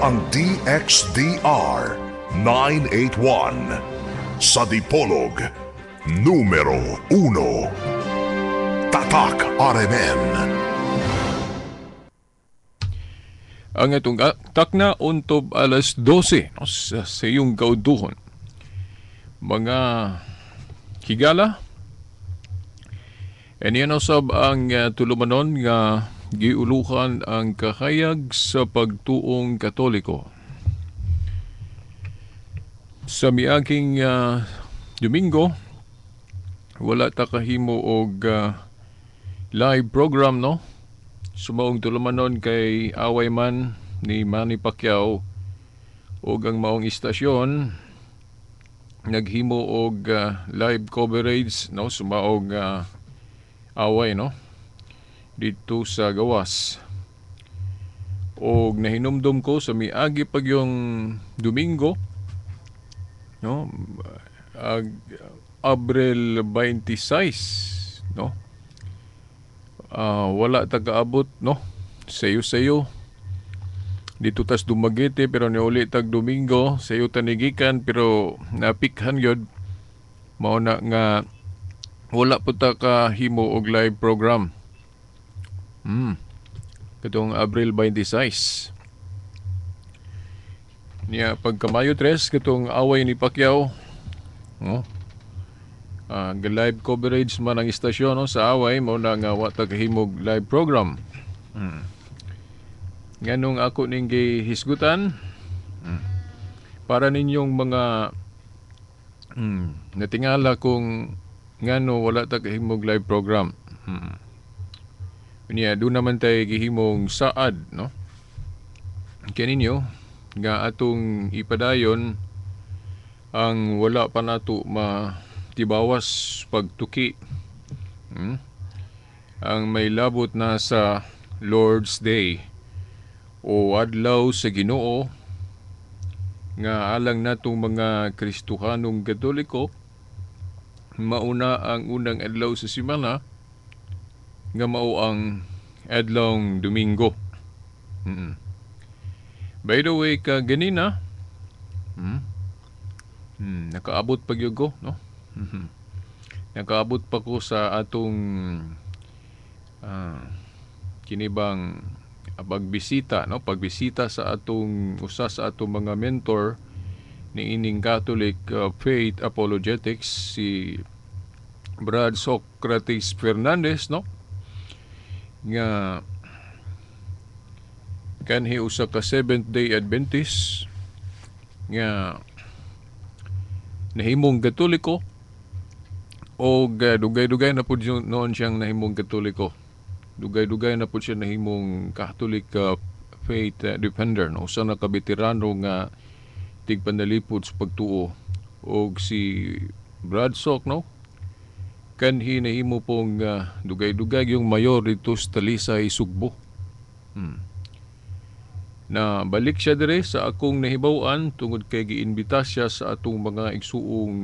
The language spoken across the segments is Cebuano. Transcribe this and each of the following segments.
ang DXDR 981 sa Dipolog, numero 1. Tatak RMN. Ang atong takna untob alas 12, no, sa iyong kauduhon. Mga higala, eniyan usab ang tulumanon nga giuluhan ang kahayag sa pagtuong Katoliko. Sa miaging Domingo, wala ta kahimo og live program, no? Sumaong tulumanon kay away man ni Manny Pacquiao og ang maong istasyon naghimo og live coverage, no, sumaog away, no, dito sa gawas. Og nahinumdum ko sa miagi pag yung Domingo, no, ag Abril 26, no, wala ta kaabot, no, sayo-sayo dito tas Dumaguete, pero niuli tag Domingo sayo tanigikan, pero napikhan gyud, mao na nga wala po ta kahimo og live program katong Abril 26. Niya pagka Mayo 3, katong away ni Pacquiao, no, live coverage man ang istasyon, no, sa away, mao na nga wa ta kahimog live program. Nganong ako ning gihisgutan? Para ninyong mga natingala kung ngano wala ta kahimog live program. Niya doon naman tay gihimong saad, no, kaninyo nga atong ipadayon ang wala pa nato matibawas pagtuki, ang may labot na sa Lord's Day o adlaw sa Ginoo nga alang natong mga Kristohanong Katoliko mauna ang unang adlaw sa semana nga mao ang adlawng Domingo. By the way, ka ganina, nakaabot pa gyud ko, no? Nakaabot pa ko sa atong kinibang pagbisita, no? Pagbisita sa atong usa sa atong mga mentor ni ining Catholic Faith Apologetics, si Brad Socrates Fernandez, no? Nga kanhi usa ka Seventh Day Adventist nga nahimong Katoliko og dugay-dugay na pud noon siyang nahimong Katoliko. Dugay-dugay na pud siya nahimong Catholic faith defender, no? Usa na ka veterano nga tigpanalipod sa pagtuo. Og si Brad Soc, no, kanhi nahimo pong dugay-dugay yung mayor dito sa Talisay, Sugbo. Na balik siya dire sa akong nahibaw-an tungod kay giimbita siya sa atong mga igsuong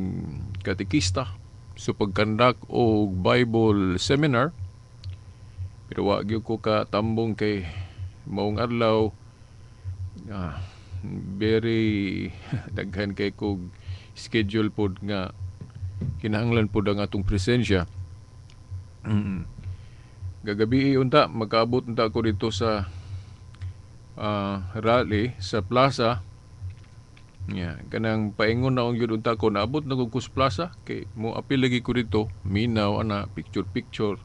katekista sa pagkandak og Bible seminar. Pero wa gyud ko katambong kay maong adlaw very daghan kay kog schedule pod nga kinahanglan pod ang atong presensya. Gagabi unta makaabot unta ko dito sa rally sa plaza. Yeah, kanang paingon na gyud unta ko naabot na ko sa plaza kay mo apil lagi ko dito, minaw ana, picture picture.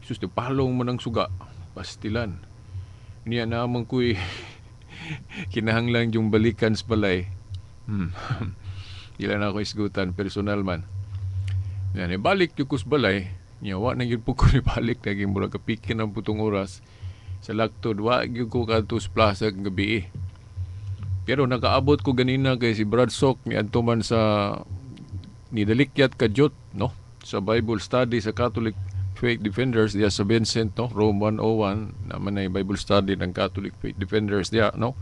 Sus, di palong man ang suga, pastilan. Niya naman ko'y kinahanglan yung balikan sa balay. Dila na ako isgutan, personal man. Yan, balik yung kus balay. Niya, wa na gyud po ko ni balik. Naging mura kapikin ang putong oras. Sa laktod, wa gyud ko kadto sa plaza gabi. Pero nakaabot ko ganina kay si Brad Sok ni adto man sa nidalikyat kadyot, no, sa Bible study sa Catholic Faith Defenders diya sa Vincent, no, Rome 101 naman ay Bible study ng Catholic Faith Defenders diya, no,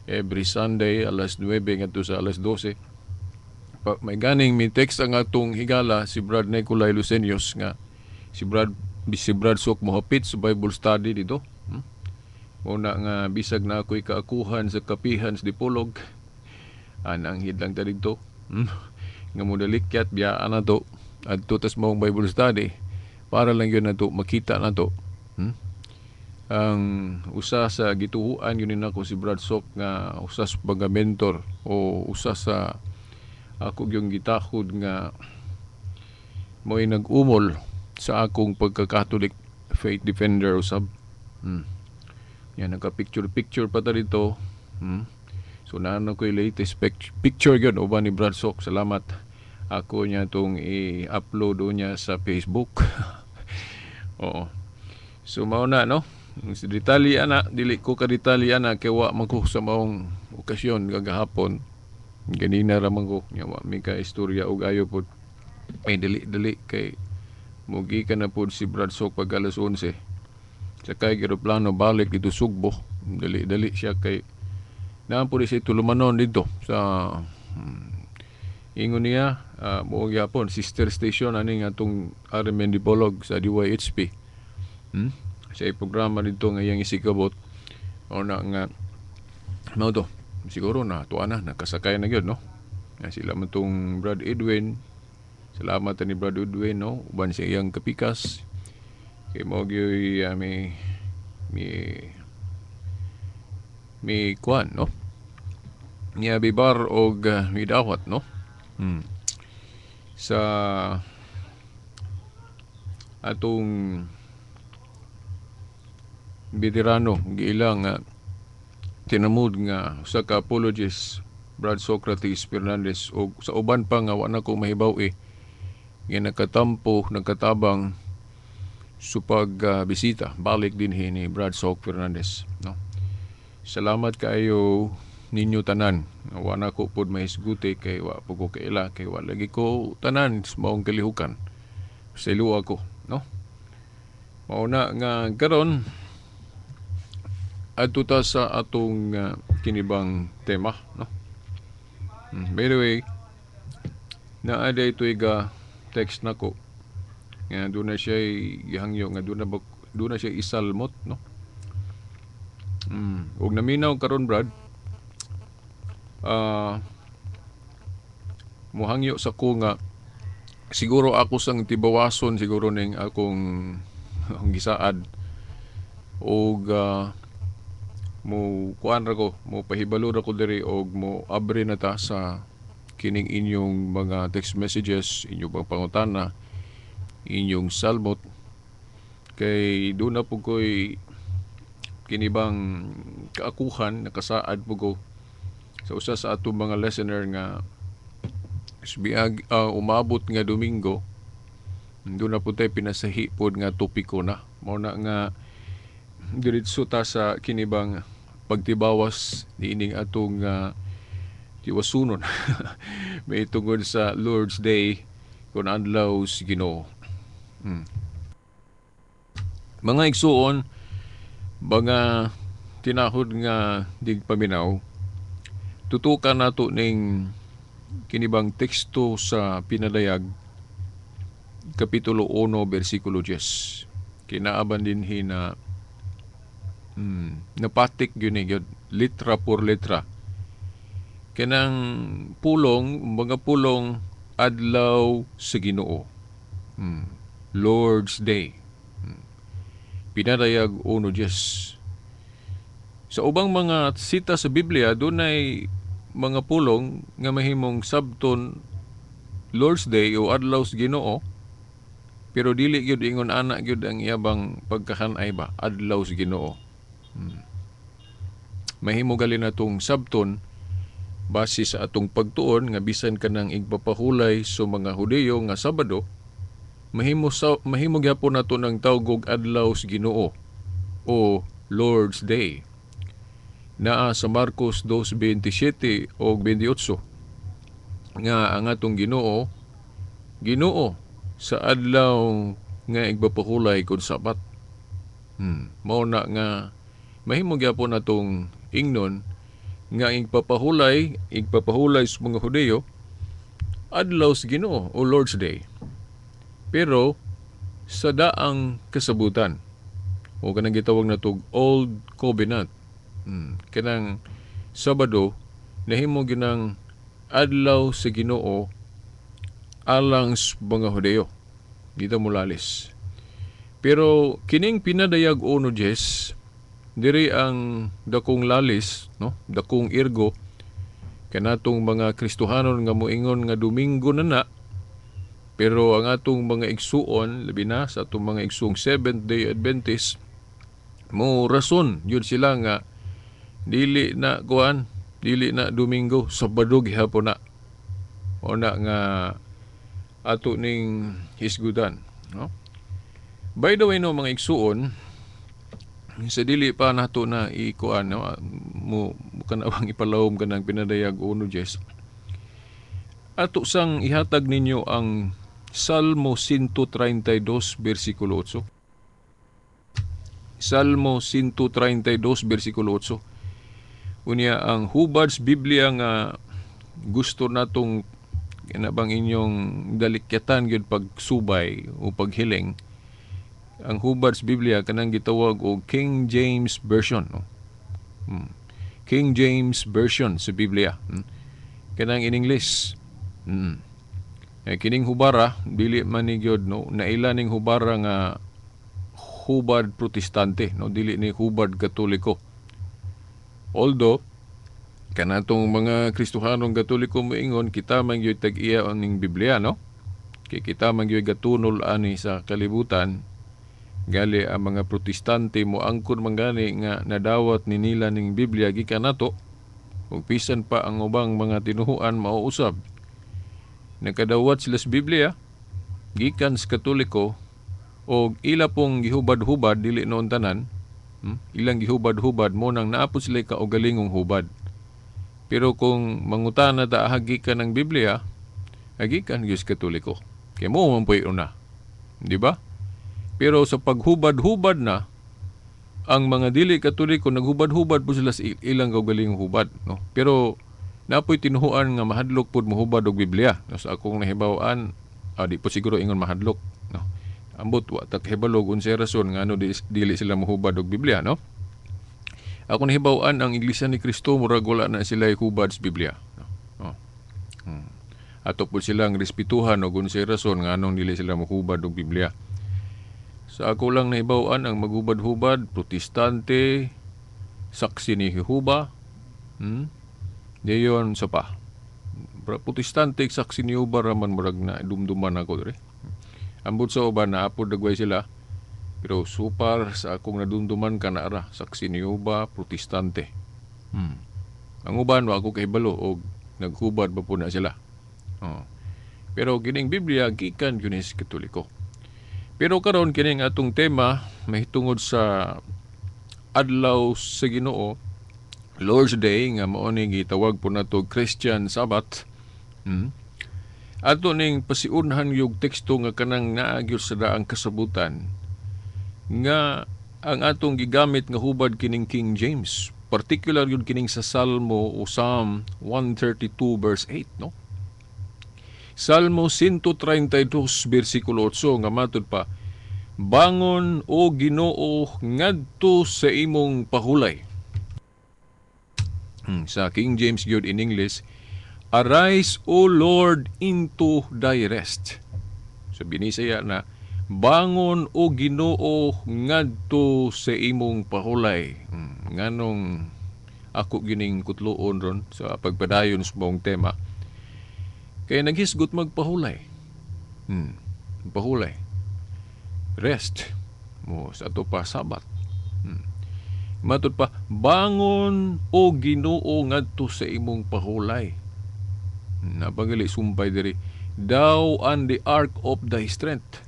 every Sunday alas 9 ngadto sa alas 12. Pa, may ganing mi text ang atong higala si Brad Nicolai Lucenius nga si Brad Sok mohapit sa Bible study dito. Mao na nga bisag na ako'y kaakuhan sa kapihan sa Dipolog, anang hidlang ta didto. Nga mo dalikyat biyaan na to adto tas maong Bible study para lang yun nato makita nato. Ang usa sa gituhuan yun nako si Brad Sok nga usa sa mga mentor o usa sa ako yung gitahod nga mo'y nag-umol sa akong pagka-Catholic faith defender usab. Yan, nagka-picture-picture pa ta dito. So naano ko'y latest picture yun uban ni Brad Sok. Salamat. Ako niya itong i-upload niya sa Facebook. Oo. So mao na, no? Sa detalye ana, dili ko ka detalye ana kay wa man ko sa maong okasyon gagahapon. Ganina ra man ko nya wa mi ka istorya og ayo pod. Ay dali dali kay mugi ka na pod si Brad Sok pag alas 11. Sakay eroplano balik dito Sugbo. Dali dali siya kay naa po siya tulumanon dito sa ingon niya mao gyapon sister station ani nga atong RMN Dipolog sa DYHP. Sa programa dito nga iyang isikabot o na nga mao to siguro na tuwa na nakasakay na gyud, no? Na sila man tong Brad Edwin. Salamat ni Brad Edwin, no, uban sa iyang kapikas kay mao gyud mi mi mi kuan, no, niya bibar og midawat, no, sa atong veterano giila nga tinamud nga usa ka apologist, Brad Socrates Fernandez, og sa uban pa nga wa na ko mahibaw eh nga nakatampo, nagkatabang sa pag bisita balik dinhi ni Brad Soc Fernandez, no. Salamat kaayo ninyo tanan. Wa na ko pod mahisguti kay wa po ko kaila kay wa lagi ko tanan sa maong kalihukan sa ilo ako, no. Mao na nga karon adto ta sa atong kinibang tema, no. By the way, naa day ito'y ga text nako nga doon na siya gihangyo nga doon na siya isalmot, no. Og naminaw karon, Brad, muhangyo sa ko nga siguro ako sang tibawason siguro ning akong akong gisaad og mo kuan ra ko, mo pahibalo ra ko diri og mo abre na ta sa kining inyong mga text messages, inyong mga pangutana, inyong salmot kay doon na po ko'y kinibang kaakuhan, nakasaad po ko sa usa sa atong mga listener nga biag umabot nga Domingo doon na po tayo pinasahi pod nga topiko na. Mao na nga diretso ta sa kinibang pagtibawas niining atong tiwasunon may tungod sa Lord's Day kon adlaw sa Ginoo. Mga igsuon, mga tinahod nga digpaminaw, tutukan nato ning kinibang teksto sa Pinadayag Kapitulo 1 bersikulo 10. Kinaaban dinhi na napatik gyud ni gyud litra por letra. Kanang pulong, mga pulong adlaw sa Ginoo. Lord's Day. Pinadayag 1:10. Sa ubang mga sita sa Biblia, dunay mga pulong nga mahimong sabton Lord's Day o adlaw sa Ginoo, pero dili gyud ingon ana gyud ang iyabang pagkakanay ba, adlaw sa Ginoo. Mahimo gali natong sabton base sa atong pagtuon nga bisan kanang igpapahulay sa mga Hudiyo nga Sabado, mahimo gyapon nato ng tawgog adlaw sa Ginoo o Lord's Day. Naa sa Marcos 2:27 o 28 nga ang atong Ginoo, Ginoo sa adlaw nga igpapahulay kon Sabat. Mao na nga mahimo gyapon natong ingnon nga igpapahulay sa mga Hudiyo adlaw sa Ginoo o Lord's Day. Pero sa daang kasabutan o kanang gitawag natog Old Covenant. Kanang Sabado nahimo ginang adlaw sa Ginoo alang sa mga Hudeo. Dito mulalis. Pero kining pinadayag 1:10, diri ang dakong lalis, no? Dakong irgo kanatong mga Kristohanon nga moingon nga Domingo na na, pero ang atong mga igsuon, labi na sa atong mga igsuong Seventh Day Adventist, mo rason yun sila nga dili na kuan, dili na Domingo, Sabado gihapon na. O na nga ato ning hisgutan, no? By the way, no, mga igsuon, sa dili pa nato na ikuan, no, mo kanawang ipalawom kanang pinadayag 1:10. Ato sang ihatag ninyo ang Salmo 132 versikulo 8. Salmo 132 versikulo 8. Unya ang Hubbard's Biblia nga gusto natong kinabang inyong dalikyatan gyud pagsubay o paghiling. Ang Hubbard's Biblia kanang gitawag og King James Version, no? King James Version sa Biblia. Kanang in English. Kining hubara dili man ni gyud, no, naila ning hubara nga hubad Protestante, no, dili ni hubad Katoliko. Although kanatong mga Kristohanong Katoliko moingon kita man gyud tag-iya ning Biblia, no? Kay kita man gyud gatunol ani sa kalibutan. Gali ang mga Protestante moangkon man gani nga nadawat ni nila ning Biblia gikan nato, ug bisan pa ang ubang mga tinuhuan mauusab. Nakadawat sila sa Biblia gikan sa Katoliko og ila pong gihubad-hubad, dili noon tanan, ilang gihubad-hubad mo nang naapod sila kaugalingong hubad. Pero kung mangutana ta gikan ng Biblia, gikan gyud sa Katoliko. Kay mo man po'y una, di ba? Pero sa paghubad-hubad na, ang mga dili Katoliko naghubad-hubad po sila sa ilang kaugalingong hubad, no? Pero napoy tinuhuan nga mahadlok pud mohubad og Biblia. No, sa akong nahibaw-an, di po siguro ingon mahadlok, no? Ambot wa ta kahibalo unsay rason nga ano dili sila mohubad og Biblia, no? Ako nahibaw-an ang Iglesia ni Cristo murag wala na sila hubad sa Biblia, no? Oh. Ato pud silang respetuhan og unsay rason nga anong dili sila mohubad og Biblia. Sa ako lang nahibaw-an ang maghubad-hubad Protestante, Saksi ni Jehova, Dayon sa pa. Protestante, Saksi ni Jehova raman murag na dumduman ako diri. Ambot sa uban na apod dagway sila. Pero supar sa akong nadumduman kanara, Saksi ni Jehova, Protestante. Ang uban wa ako kahibalo og naghubad ba po na sila. Oh. Pero kining Biblia gikan gyud ni sa Katoliko. Pero karon kining atong tema mahitungod sa adlaw sa Ginoo, Lord's Day, nga mao ni gitawag po nato Christian Sabbath. Ato ning pasiunhan yung teksto nga kanang naa gyud sa daang kasabutan nga ang atong gigamit nga hubad kining King James, particular yun kining sa Salmo o Psalm 132 verse 8, no? Salmo 132 versikulo 8 nga matud pa, bangon o Ginoo ngadto sa imong pahulay. Sa King James gyud in English, arise O Lord into thy rest. Sa Binisaya na, bangon o Ginoo ngadto sa imong pahulay. Nganong ako gining kutloon ron sa pagpadayon sa buong tema. Kaya naghisgot magpahulay. Pahulay. Rest. Mo sa ato pa Sabat. Matud pa, bangon o Ginoo ngadto sa imong pahulay. Napagali sumpay diri. Thou and the ark of thy strength.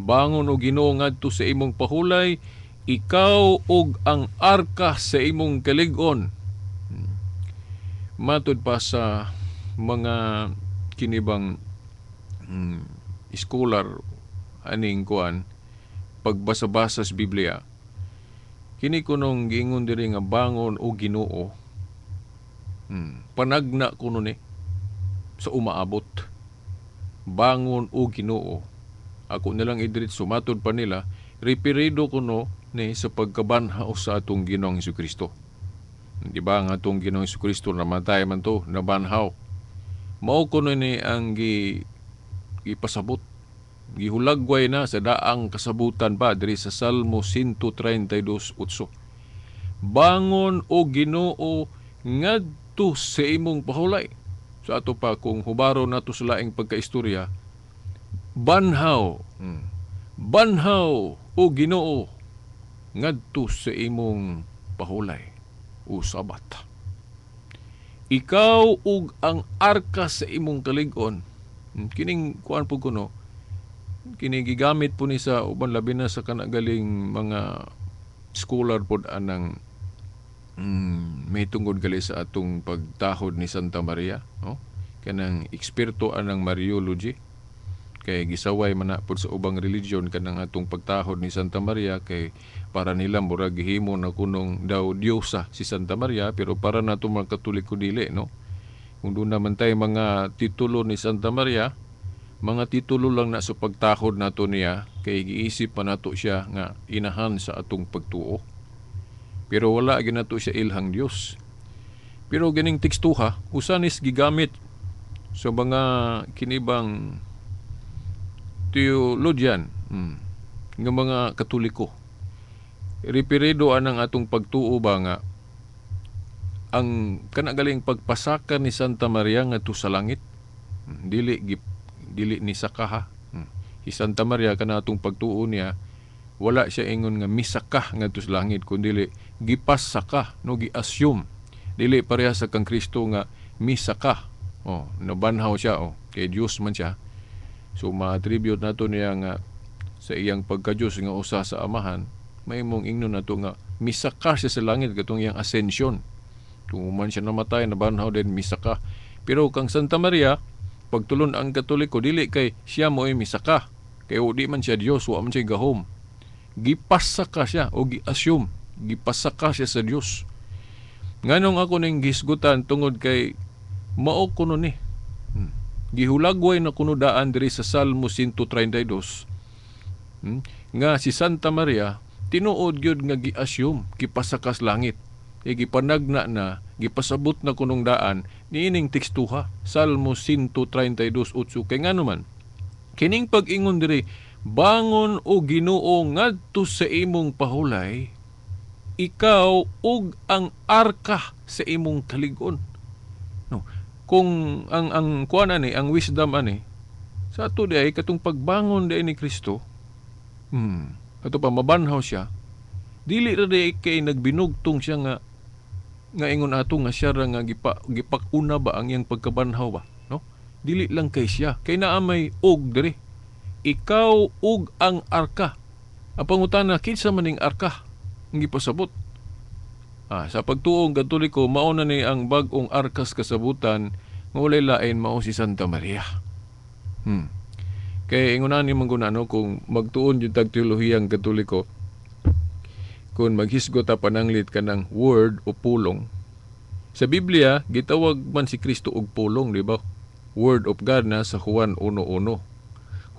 Bangon o Ginoo ngadto sa imong pahulay, ikaw og ang arka sa imong kalig-on. Matud pa sa mga kinibang scholar aning kuan pagbasa-basa sa Biblia, kini kunong giingon diri nga bangon o Ginoo, panagna kuno ni sa umaabot. Bangon o Ginoo. Ako nilang idiretso, matod pa nila, referido kuno ni sa pagkabanhaw sa atong Ginoong Kristo. Di ba ang atong Ginoong Kristo namatay man to, nabanhaw. Mao kuno ni ang gipasabot, gihulagway na sa daang kasabutan pa diri sa Salmo 132:8. Bangon o Ginoo ngadto sa imong pahulay. Sa ato pa, kung hubaro nato sa laing pagkaistorya, banhaw, banhaw o Ginoo ngadto sa imong pahulay o sabat. Ikaw ug ang arka sa imong kalig-on. Kining kuan po kuno, kini gigamit po ni sa uban, labi na sa kanagaling mga scholar pod anang may tungod gali sa atong pagtahod ni Santa Maria, no? Kanang eksperto anang Mariology kay gisaway man na pod sa ubang religion kanang atong pagtahod ni Santa Maria, kay para nila murag gihimo na kunong daw diyosa si Santa Maria, pero para nato mga Katoliko, dili, no? Kung doon naman tayo mga titulo ni Santa Maria, mga titulo lang na sa pagtahod nato niya, kay giisip pa nato siya nga inahan sa atong pagtuo, pero wala ginato siya ilhang Dios. Pero ganing tekstuha usanis gigamit sa mga kinibang theologian, nga mga Katoliko. Referido anang atong pagtuo ba nga ang kanagaling pagpasaka ni Santa Maria ngadto sa langit, dili ni sakaha. Si Santa Maria, kana atong pagtuo niya, wala siya ingon nga misaka ngadto sa langit, kundi gipasaka, no, gi-assume. Dili pareha sa kang Kristo nga misaka, oh, nabanhaw siya, oh, kay Dios man siya. So ma-attribute nato niya nga sa iyang pagka-Dios nga usa sa Amahan, mahimong ingnon nato nga misaka siya sa langit katong iyang ascension. Kung man siya namatay, nabanhaw din, misaka. Pero kang Santa Maria, pagtulon ang Katoliko, dili kay siya mo ay misaka. Kay di man siya Dios, wa man siya gahom. Gipasaka siya o gi-assume, gipasaka siya sa Dios. Nganong ako ning gisgutan? Tungod kay mao kuno ni. Gihulagway na kuno daan diri sa Salmo 132 nga si Santa Maria tinuod gyud nga gi-assume, gipasakas langit. E gipanagna na, gipasabot na kunong daan niining tekstuha, Salmo 132:8. Kay ngano man kining pag-ingon diri, "Bangon o Ginoo ngadto sa imong pahulay, ikaw ug ang arka sa imong kalig-on," no? Kung ang kuan ani, ang wisdom ani sa ato di ay katong pagbangon di ni Kristo, ato pa mabanhaw siya, dili ra di kay nagbinugtong siya nga nga ingon ato nga siya ra nga gipakuna ba ang iyang pagkabanhaw ba, no? Dili lang kay siya, kay naa may og diri, ikaw ug ang arka. Ang pangutana, kinsa man ning arka ang gipasabot? Sa pagtuong Katoliko, mao na ni ang bag-ong arkas kasabutan nga walay lain, mao si Santa Maria. Kay ingon ani man guna, no, kung magtuon yung tag teolohiyang Katoliko, kung maghisgot ta pananglit kanang word o pulong. Sa Biblia, gitawag man si Kristo og pulong, di ba? Word of God na sa Juan 1:1.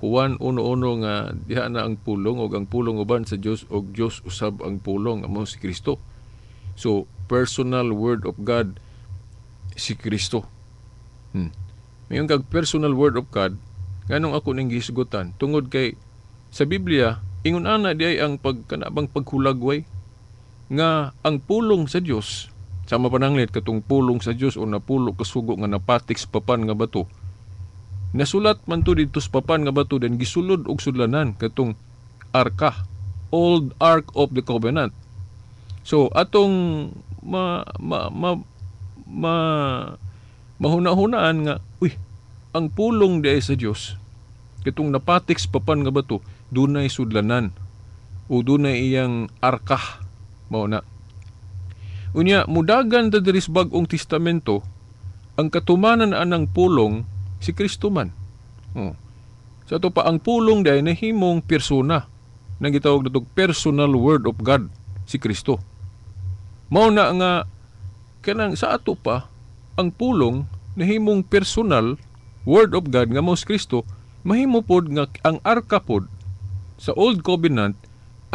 Juan 1:1 nga diha na ang pulong og ang pulong uban sa Dios og Dios usab ang pulong, amo si Kristo. So, personal word of God si Kristo. Mayon kag personal word of God, nganong ako ning gisgutan? Tungod kay sa Biblia, ingon ana di ay ang pagkanabang paghulagway nga ang pulong sa Dios, sama pananglit katong pulong sa Dios o napulo kasugo nga napatik sa papan nga bato. Nasulat man to didto sa papan nga bato, then gisulod og sudlanan katong arka, Old Ark of the Covenant. So atong ma ma ma, ma mahuna-hunaan nga, uy, ang pulong di ay sa Dios katong napatik sa papan nga bato, dunay sudlanan o dunay iyang arka, mao na. Unya mudagan ta diri sa Bag-ong Testamento, ang katumanan anang pulong si Kristo man. Oh. Sa ato pa, ang pulong di ay nahimong persona, nang gitawag natog personal word of God si Kristo. Mao na nga kanang sa ato pa, ang pulong nahimong personal word of God nga mao si Kristo, mahimo pod nga ang arka pod sa Old Covenant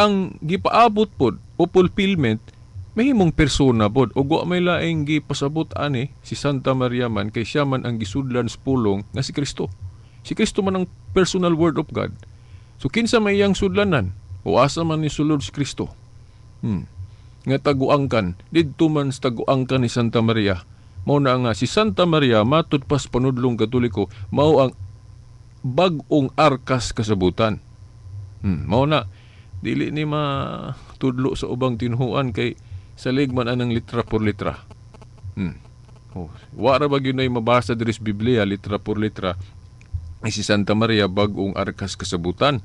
Ang gipaabot pod o fulfillment mahimong persona pod, ug wa may laing gipasabot ani si Santa Maria man kay siya man ang gisudlan sa pulong nga si Kristo. Si Kristo man ang personal word of God. So kinsa may iyang sudlanan o asa man ni sulod si Kristo? Nga taguangkan didto man sa taguangkan ni Santa Maria. Mao na nga si Santa Maria, matud pas panudlong Katoliko, mao ang bag-ong arkas kasabutan. Mao na dili ni matudlo sa ubang tinuhuan kay salig man anang litra por litra. Oh, wa ra ba gyud nay mabasa diri sa Biblia litra por litra ay si Santa Maria bag-ong arkas kasabutan.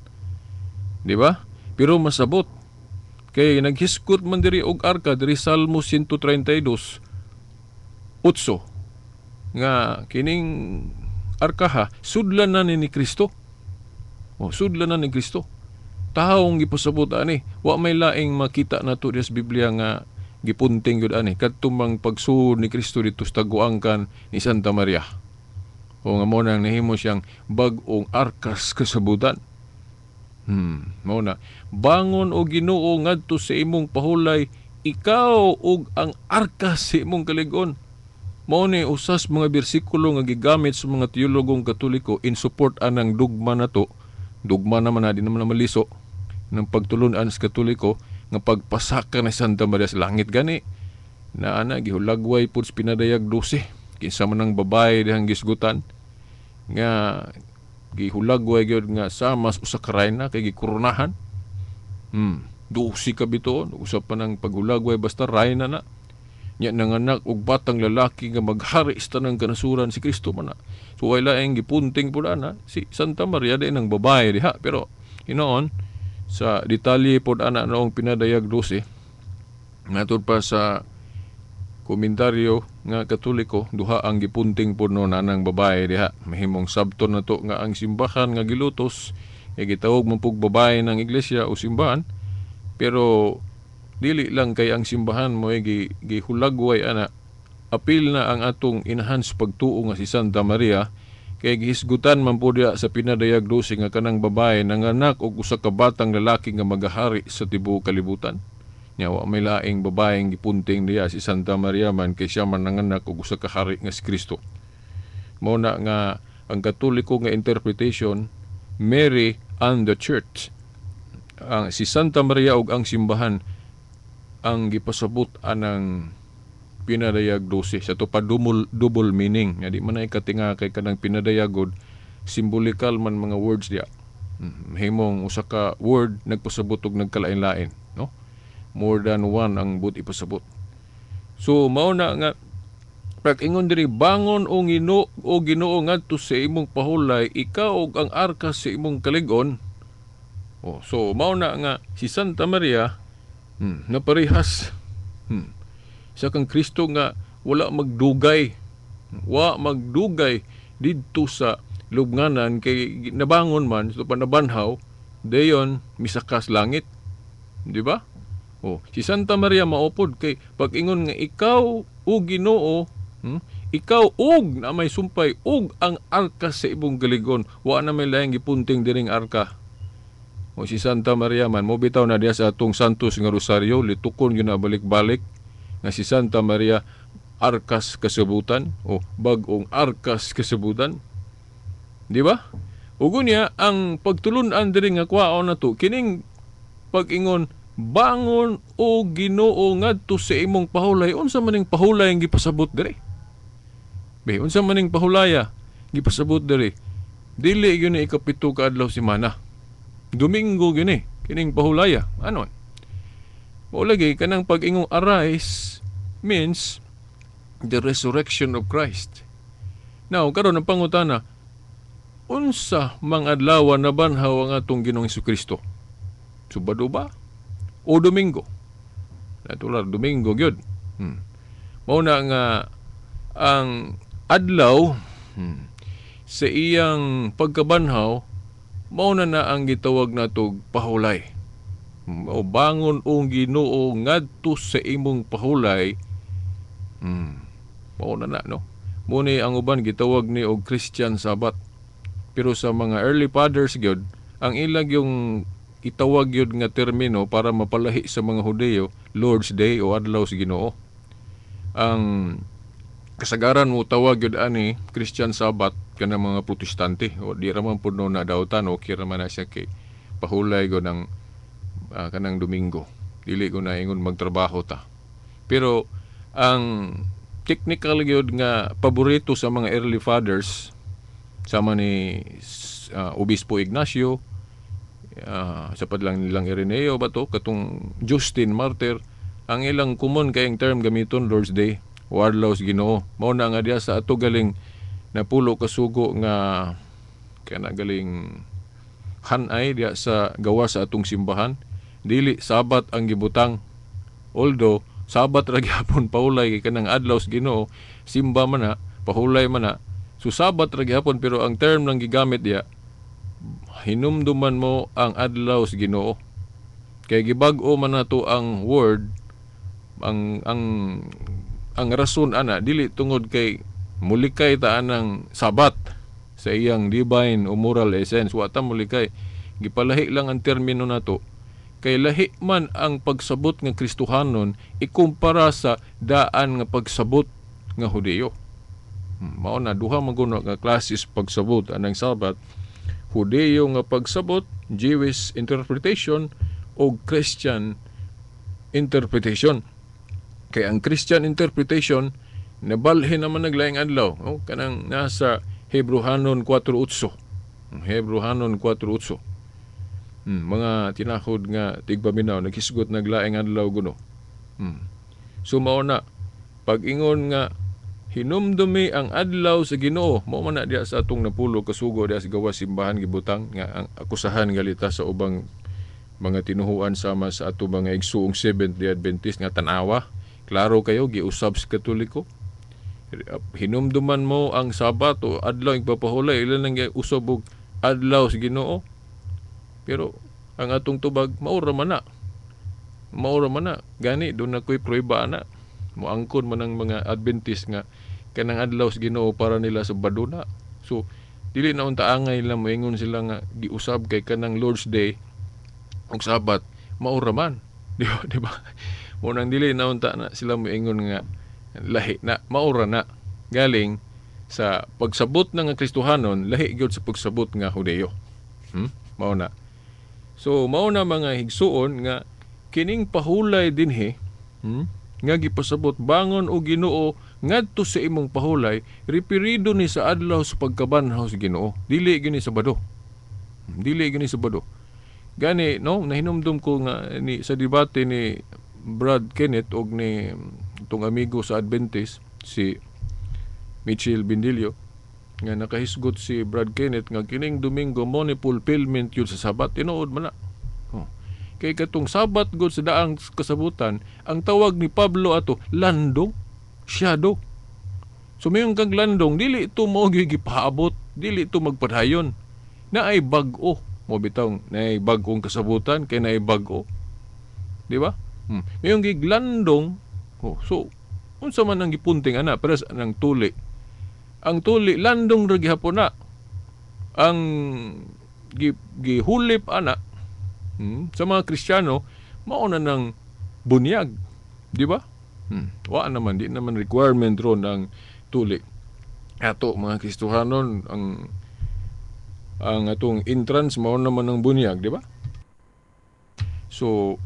Di ba? Pero masabot kay naghisgot man diri og arka diri Salmo 132:8 nga kining arkaha sudlan na ni Kristo. Oh, sudlan na ni Kristo. Tahawong gipasabot ani, wa may laing makita nato sa Biblia nga gipunting gyud ani kadto mang pagsuod ni Kristo dito sa taguangkan ni Santa Maria. O nga mo nang nahimo siyang bag-ong arkas kasabutan. Mao na bangon o Ginoo ngadto sa imong pahulay, ikaw ug ang arkas sa imong kalig-on. Mao ni usas mga bersikulo nga gigamit sa mga teologong Katoliko in support anang dugma nato. Dugma naman na, di naman na maliso ng pagtulunan sa Katoliko nga pagpasaka ni Santa Maria sa langit gani. Na ana gihulagway pud sa Pinadayag 12. Kinsa man ang babae dihang gisgutan nga gihulagway gyud nga sama sa usa ka rayna kay gikoronahan. 12 ka bituon, usa pa nang paghulagway basta rayna na. Nya nanganak og batang lalaki nga maghari sa tanang kanasuran, si Kristo man na. So way laing gipunting pud ana si Santa Maria di nang babae diha, pero hinoon sa detalye pod ana noong Pinadayag 12, ngatud pa sa komentaryo nga Katoliko, duha ang gipunting pod no nanang babae diha. Mahimong sabton na to nga ang simbahan nga gilutos e gitawag man pug babae ng iglesia o simbahan, pero dili lang kay ang simbahan mo ay gihulagway ana, apil na ang atong enhanced pagtuo nga si Santa Maria kay gihisgutan man po diya sa Pinadayag 12 nga kanang babae nanganak og usa ka batang lalaki nga magahari sa tibuok kalibutan. Nya wa may laing babaeng gipunting diya, si Santa Maria man kay siya man nanganak og usa ka hari nga si Kristo. Mao na nga ang Katoliko nga interpretation, Mary and the Church, ang si Santa Maria ug ang simbahan ang gipasabot anang Pinadayag 12 sa to pa double meaning nga di man ay katinga kay kanang pinadayagod simbolikal man mga words diya. Himong usa ka word nagpasabot og nagkalain-lain, no? More than one ang but ipasabot. So mao na nga pag ingon diri, bangon o Ginoo o Ginoo ngadto sa imong pahulay, ikaw ug ang arka sa imong kalig-on. Oh, so mao na nga si Santa Maria naparehas sa kang Kristo nga wala magdugay, wa magdugay didto sa lubnganan kay nabangon man so panabanhaw dayon misakas langit, di ba? Oh, si Santa Maria maupod kay pag-ingon nga ikaw o Ginoo, ikaw og na may sumpay og ang arka sa imong galigon, wa na may laing gipunting diring arka. O si Santa Maria man mo bitaw na diya sa atong Santos nga Rosario, litukon gyud na balik-balik nga si Santa Maria arkas kasabutan o bag-ong arkas kasabutan. Di ba? Ug unya ang pagtulun-an diri nga kwaon nato kining pag-ingon bangon o Ginoo ngadto sa imong pahulay. Unsa man ning pahulay ang gipasabot diri? Be, unsa man ning pahulaya gipasabot diri? Dili gyud ni ikapito ka adlaw semana. Domingo gyud ni kining pahulaya. Anon? Mao lagi kanang pag-ingong arise means the resurrection of Christ. Now, karon ang pangutana, unsa mang adlaw nabanhaw ang atong Ginoong Hesukristo? Subado ba? O Domingo? Natural, Domingo gyud. Mao na nga ang adlaw sa iyang pagkabanhaw, mao na na ang gitawag natog pahulay. O bangon o Ginoo ngadto sa imong pahulay. Mao na na, no? Muni ang uban gitawag ni og Christian Sabbath. Pero sa mga early fathers gyud, ang ilag yung itawag yun nga termino para mapalahi sa mga Hudeyo, Lord's Day o Adlaw sa Ginoo. Ang kasagaran mo tawag yun ani Christian Sabbath kanang mga Protestante o di ra man pud no na dautan, okay ra man na siya kay pahulay go ng kanang Domingo, dili ko na ingon magtrabaho ta. Pero ang technical gyud nga paborito sa mga early fathers sama ni Obispo Ignacio, sa padlang nilang Ireneo ba to, katong Justin Martyr, ang ilang common kayong term gamiton Lord's Day o Adlaw sa Ginoo. Mao na nga diya sa ato galing napulo kasugo nga kana galing hanay diya sa gawa sa atong simbahan, dili Sabat ang gibutang, although Sabat ra gyapon pahulay kay kanang adlaw sa Ginoo, simba man na, pahulay man na, so Sabat ra gyapon. Pero ang term lang gigamit diya, hinumduman mo ang adlaw sa Ginoo, kay gibag-o man nato ang word. Ang rason ana, dili tungod kay mulikay ta anang Sabat sa iyang divine o moral essence. Wa ta mulikay, gipalahi lang ang termino nato kay lahi man ang pagsabot nga Kristohanon ikumpara sa daan nga pagsabot nga Hudiyo. Mao na duha man kuno nga klases pagsabot anang Sabat: Hudiyo nga pagsabot, Jewish interpretation, o Christian interpretation. Kay ang Christian interpretation nabalhin naman naglaing adlaw, oh, kanang nasa Hebrohanon 4:8. Hebrohanon 4:8. Mga tinakod nga tigpaminaw naghisgot naglaing adlaw guno. So mao na pag-ingon nga hinumdumi ang adlaw sa Ginoo, mao man na diya sa atong napulo kasugo diya sa gawas simbahan gibutang nga ang akusahan galita sa ubang mga tinuhuan sama sa ato mga igsuong Seventh Day Adventist nga tan-awa, klaro kayo giusab sa Katoliko. Hinumduman mo ang Sabat o adlaw igpapahulay, ilan ang usab og adlaw sa Ginoo. Pero ang atong tubag, maura man na. Maura man na. Gani doon na ko'y prueba ana. Moangkon man ang mga Adventist nga kanang adlaw sa Ginoo para nila sa baduna. So dili na unta angay lang moingon sila nga giusab kay kanang Lord's Day ug Sabat maura man. Di ba? Di ba? Mo nang dili na unta na sila moingon nga lahi na, maura na. Galing sa pagsabot ng Kristohanon, lahi gyud sa pagsabot nga Hudeyo. Mao na. So mao na mga higsuon nga kining pahulay dinhi, nga gipasabot bangon o Ginoo ngadto sa imong pahulay, referido ni sa adlaw sa pagkabanhaw sa Ginoo, dili gini Sabado. Dili gini Sabado. Gani no nahinumdum ko nga ni sa debate ni Brad Kenneth og ni itong amigo sa Adventist si Michel Bindilio, nga nakahisgot si Brad Kenneth nga kining Domingo mo ni fulfillment yun sa Sabat. Tinuod man na. Oh. Kay katong Sabat god sa daang kasabutan, ang tawag ni Pablo ato landong, shadow. So mayon kag landong, dili ito mo gipaabot, dili ito magpadayon. Naay bag-o, mo bitaw naay bag-ong kasabutan kay naay bag-o. Di ba? Mayon giglandong, oh, so unsa man ang gipunting ana para sa nang tuli. Ang tuli landong ra gihapon na. Ang gihulip ana, sa mga Kristiyano mao na ng bunyag, di ba? Wa naman, di naman requirement ron ang tuli. Ato mga Kristohanon, ang atong entrance mao naman ang bunyag, di ba? So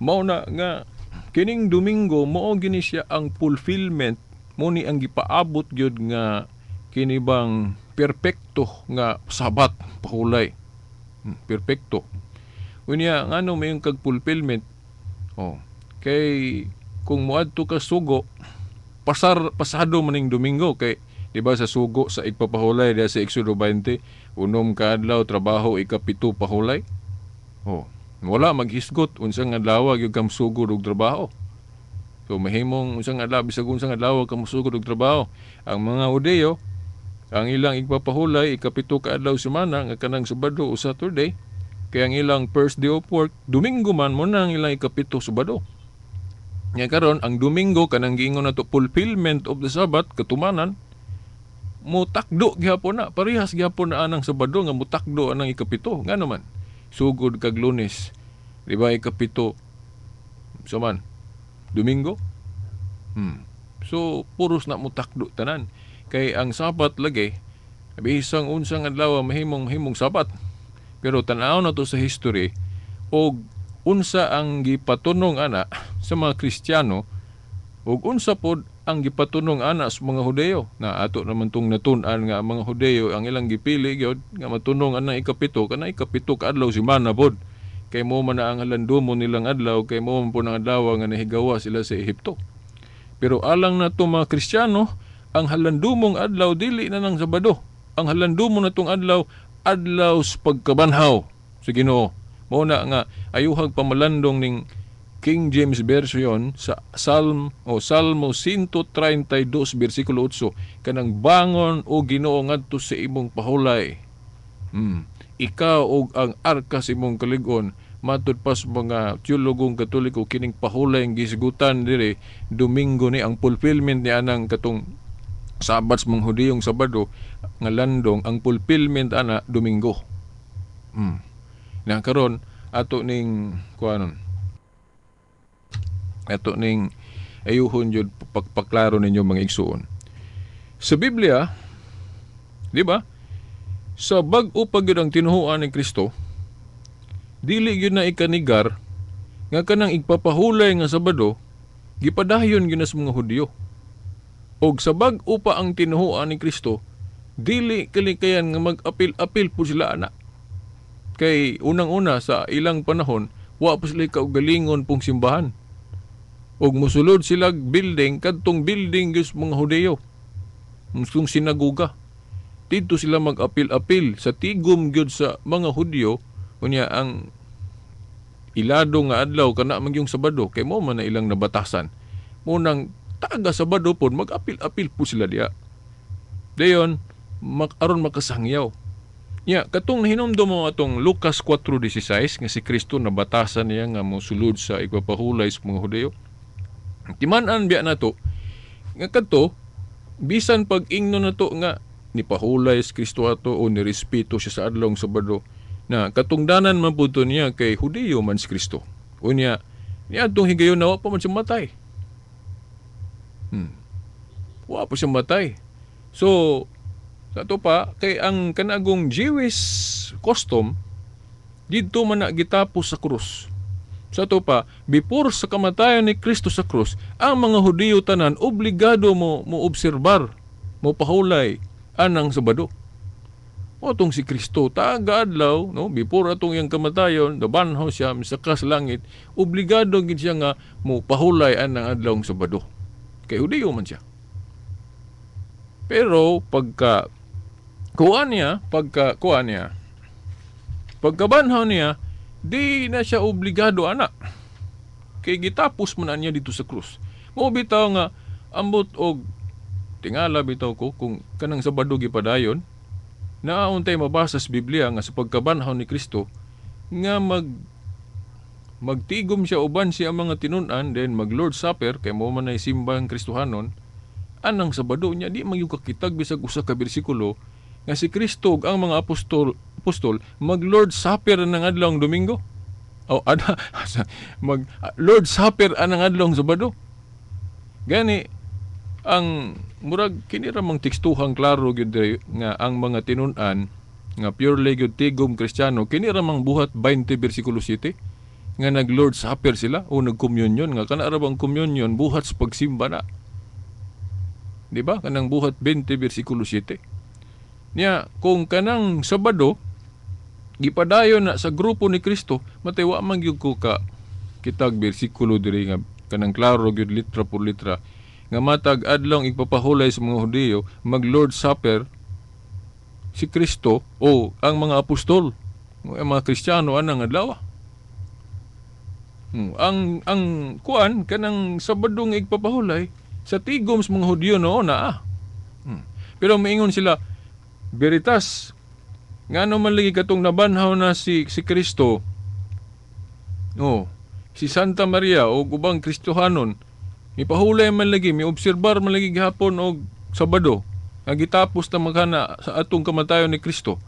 mao na nga kining Domingo mao gini siya ang fulfillment, mo ni ang gipaabot gyud nga kini bang perpekto nga Sabat pahulay. Perpekto. Unya ngano may kag fulfillment? Oh, kay kung moadto ka sugo, pasado maning Domingo kay di ba sa sugo sa igpapahulay diya sa Exodo 20, unom ka adlaw trabaho, ikapito pahulay. Oh, wala maghisgot unsang adlaw gyud kam sugod og trabaho. So mahimong unsang adlaw, bisag unsang adlaw ka mosugod og trabaho. Ang mga Hudeyo, ang ilang igpapahulay ikapito ka adlaw semana nga kanang Sabado o Saturday, kay ang ilang first day of work Domingo man, mo na ang ilang ikapito Sabado. Nya karon ang Domingo kanang giingon nato fulfillment of the Sabbath, katumanan, mutakdo gihapon na, parehas gihapon na anang Sabado nga mutakdo anang ikapito. Ngano man? Sugod kag Lunes. Di ba 7 sa man? Domingo? So puros na mo takdo tanan. Kay ang Sabat lagi bisang unsang adlaw mahimong himong Sabat. Pero tan-aw na to sa history og unsa ang gipatunong ana sa mga Kristiyano ug unsa pod ang gipatunong ana sa mga Hudeyo na ato naman tong natun-an nga ang mga Hudeyo ang ilang gipili gyud nga matunong anang 7 kana 7 ka adlaw semana pod kay mo man na ang halandumo nilang adlaw kay mo man po ang adlaw nga nahigawa sila sa Ehipto. Pero alang nato mga Kristiyano, ang halandumong adlaw dili na nang Sabado. Ang halandumo natong adlaw, adlaw sa pagkabanhaw sa Ginoo. Mao na nga ayuhag pamalandong ning King James Version sa Psalm o Salmo 132 bersikulo 8, kanang bangon o Ginoo ngadto sa imong pahulay. Ikaw og ang arka sa imong kalig-on. Matud pa sa mga teologong Katoliko kining pahulay ang gisgutan dire Domingo ni ang fulfillment ni anang katong Sabat sa mga Hudiyong Sabado nga landong ang fulfillment ana Domingo. Na karon ato ning kuanon. Ato ning ayuhon jud pagpaklaro ninyo mga igsuon. Sa Biblia, di ba? Sa bag-o pa gyud ang tinuhuan ni Kristo, dili gyud na ikanigar nga kanang igpapahulay nga Sabado gipadayon gyud na sa mga Hudiyo. Og sa bag-o pa ang tinuhuan ni Kristo, dili kalikayan nga mag-apil-apil po sila ana. Kay unang-una sa ilang panahon, wa pa sila kaugalingon pong simbahan. Og mosulod sila building, kadtong building gyud sa mga Hudiyo, mustong sinagoga. Dito sila mag-apil-apil sa tigom gyud sa mga Hudiyo. Unya ang ilado nga adlaw kana man yung Sabado kay mo man na ilang nabatasan. Munang taga Sabado pod mag-apil-apil po sila diya. Dayon aron makasangyaw. Nya katong nahinumdum mo atong Lucas 4:16 nga si Kristo nabatasan niya nga mosulod sa igpapahulay sa mga Hudiyo. Timan-an biya nato nga kadto bisan pag ingno nato nga nipahulay si Kristo ato o nirespeto siya sa adlong Sabado na katungdanan man pud to niya kay Hudiyo man si Kristo. Unya niadtong higayon na wa pa man siya matay. Wa pa siya matay. So sa ato pa kay ang kanagong Jewish custom didto man na gitapos sa krus. Sa ato pa before sa kamatayon ni Kristo sa krus, ang mga Hudiyo tanan obligado mo obserbar, mo pahulay anang Sabado. Otong si Kristo taga adlaw, no, before atong iyang kamatayon, nabanhaw siya misaka sa langit, obligado gid siya nga mo pahulay anang adlawng Sabado. Kay Hudiyo man siya. Pero pagka kuan niya, pagkabanhaw niya, di na siya obligado ana. Kay gitapos man na niya dito sa krus. Mo bitaw nga ambot og tingala bitaw ko kung kanang Sabado gipadayon, naauntay mabasa sa Biblia nga sa pagkabanhaw ni Kristo nga magtigom siya uban siya ang mga tinun-an, then mag Lord's Supper kay mo man ay simbang Kristohanon anang Sabado niya di magyud kakitag bisag usa ka bersikulo nga si Kristo ug ang mga apostol mag Lord's Supper anang adlawng Domingo o ada mag Lord's Supper anang adlawng Sabado. Gani ang murag kini ra mang tekstuhang klaro gyud nga ang mga tinun-an nga purely gyud tigom Kristiyano kini ra mang buhat 20 bersikulo 7 nga nag Lord's Supper sila o nag-communion nga kana ra bang communion buhat sa pagsimba na. Di ba? Kanang buhat 20 bersikulo 7. Nya kung kanang Sabado gipadayon na sa grupo ni Kristo, matay wa man gyud ko ka kitag bersikulo diri nga kanang klaro gyud litra por litra nga matag adlong igpapahulay sa mga Hudiyo mag Lord's Supper si Kristo o ang mga apostol, ang mga Kristiyano anang adlaw. Ang kuan kanang Sabado nga igpapahulay sa tigom sa mga Hudiyo noon na. Pero maingon sila veritas ngano man lagi katong nabanhaw na si Kristo o si Santa Maria o ubang Kristohanon mipahulay man lagi, miobserbar man lagi gihapon og Sabado nga gitapos na magana sa atong kamatayon ni Kristo.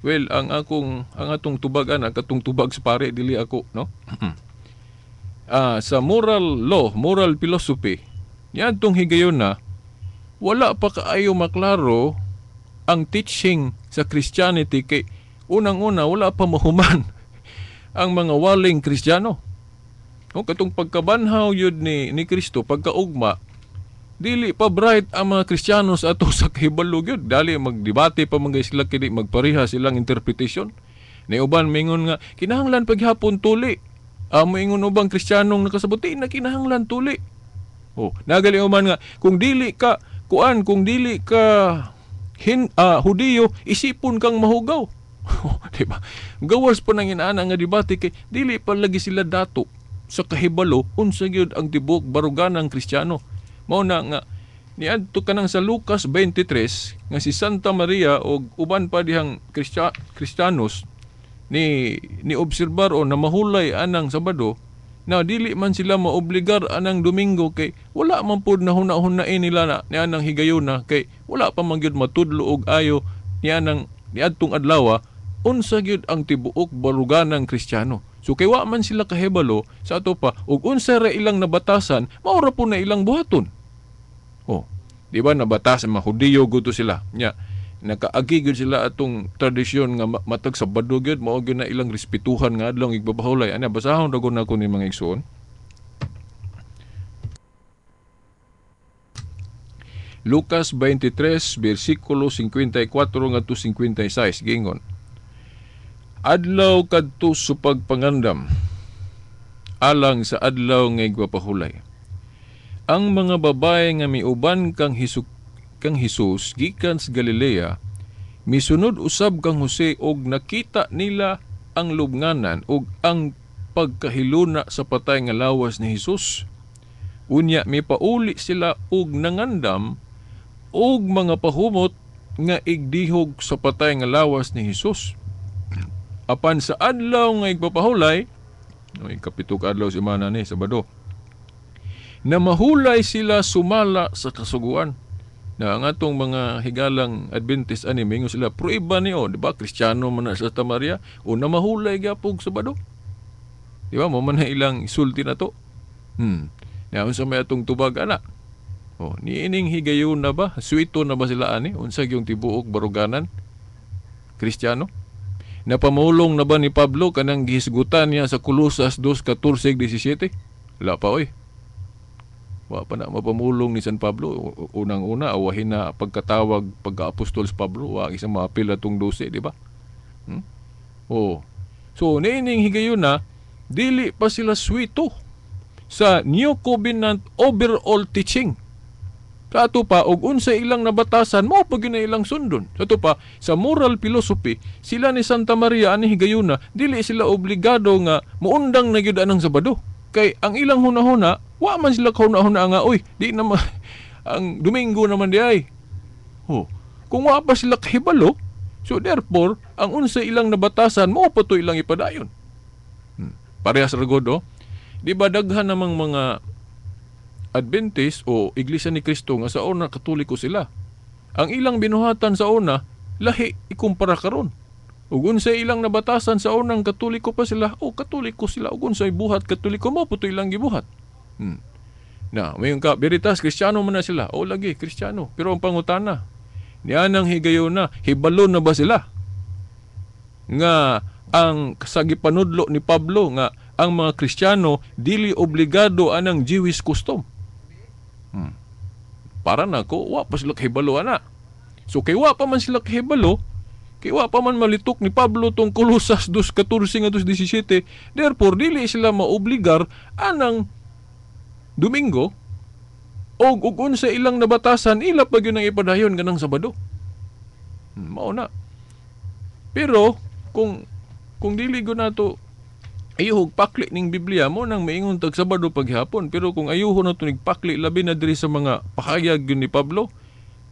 Well, ang atong tubag ana, katong tubag sa pare, dili ako, no? Sa moral law, moral philosophy, niadtong higayon na wala pa kaayo maklaro ang teaching sa Christianity kay unang-una wala pa mahuman ang mga waling Kristiyano. No, katong pagkabanhaw yun ni Kristo, pagkaugma, dili pa bright ang mga Kristiyano sa ato sa kahibalo gyud. Dali magdebate pa mga sila kini, magpareha silang interpretation. Ni uban mingon nga kinahanglan paghapon tuli. Moingon ubang Kristiyanong nakasabot, "Di na kinahanglan tuli." Oh, nagali uman nga kung dili ka kuan, kung dili ka Hudiyo, isipon kang mahugaw. Di ba? Gawas pa nang inaana nga debate kay dili pa lagi sila dato sa kahibalo unsa gyud ang tibuok baruganang Kristiyano. Mao na nga niadto kanang sa Lucas 23 nga si Santa Maria og uban pa dihang Kristiyanos ni obserbar o na mahulay anang Sabado, na dili man sila maobligar anang Domingo kay wala man pud na huna-hunain nila na ni anang higayuna kay wala pa man gyud matudlo og ayo ni anang niadtong adlaw unsa gyud ang tibuok baruganang Kristiyano. So kay wa man sila kahibalo sa ato pa ug unsa ra ilang nabatasan, mao ra po na ilang buhaton. Oh, di ba nabatasan mga Hudiyo gud sila. Nya nakaagi gyud sila atong tradisyon nga matag Sabado gyud mao gyud na ilang respetuhan nga adlaw igbabahulay. Ana, basahon ra gud nako ni mga igsoon. Lucas 23 versikulo 54 ngadto 56 gingon. Adlaw kadto sa pagpangandam alang sa adlaw nga igpapahulay. Ang mga babae nga miuban kang Hesus gikan sa Galilea misunod usab kang Jose og nakita nila ang lubnganan og ang pagkahiluna sa patay nga lawas ni Hesus. Unya mipauli sila og nangandam og mga pahumot nga igdihog sa patay nga lawas ni Hesus. Apan sa adlaw nga igpapahulay, no, ikapito ka adlaw si mana ni Sabado, na mahulay sila sumala sa kasuguan. Na ang atong mga higalang Adventist ani mingon sila proiba niyo, di ba? Kristiyano man na sa Santa Maria o na mahulay gyapon Sabado. Di ba? Mo man na ilang isulti na to. Na unsa may atong tubag ana? Oh, niining higayon na ba? Suwito na ba sila ani? Unsa gyung tibuok baruganan? Kristiyano? Napamulong na ba ni Pablo kanang gihisgutan niya sa Kolosas 2:14-17? Wala pa oy. Wa pa na mapamulong ni San Pablo. Unang-una, awahin na pagkatawag pagka-apostol sa Pablo. Wa isang maapil atong 12, di ba? Oh. So, niining higayon na, dili pa sila swito sa New Covenant overall teaching. Sa ato pa, og unsa ilang nabatasan, mao pa gyud na ilang sundon. Sa ato pa, sa moral philosophy, sila ni Santa Maria ani higayuna, dili sila obligado nga muundang na gyud anang Sabado. Kay ang ilang hunahuna, wa man sila kahuna-huna nga, uy, di na ang Domingo naman di ay. Oh, kung wa pa sila kahibalo, so therefore, ang unsa ilang nabatasan, mao pa to ilang ipadayon. Parehas ra gud, oh. Di ba daghan namang mga Adventist o Iglesia ni Cristo nga sa una Katoliko sila. Ang ilang binuhatan sa una lahi ikumpara karon. Ug unsay ilang nabatasan sa unang Katoliko pa sila, o Katoliko sila, ug unsay buhat Katoliko mo puto ilang gibuhat. Na, mayon ka Veritas Kristiyano man na sila. O lagi Kristiyano, pero ang pangutana nianang higayon na, hibalo na ba sila nga ang sa gipanudlo ni Pablo nga ang mga Kristiyano dili obligado anang Jewish custom? Para na ko, wa pa sila kahibalo ana. So kay wa pa man sila kahibalo, kay wa pa man malitok ni Pablo tong Kolosas 2:14-2:17, therefore dili sila maobligar anang Domingo og ug unsa ilang nabatasan ila pa gyud ang ipadayon ganang Sabado. Mao na. Pero kung dili gyud nato ayuhog pakli ning Biblia mo nang maingon tag Sabado paghapon, pero kung ayuho na to nigpakli labi na diri sa mga pahayag gyud ni Pablo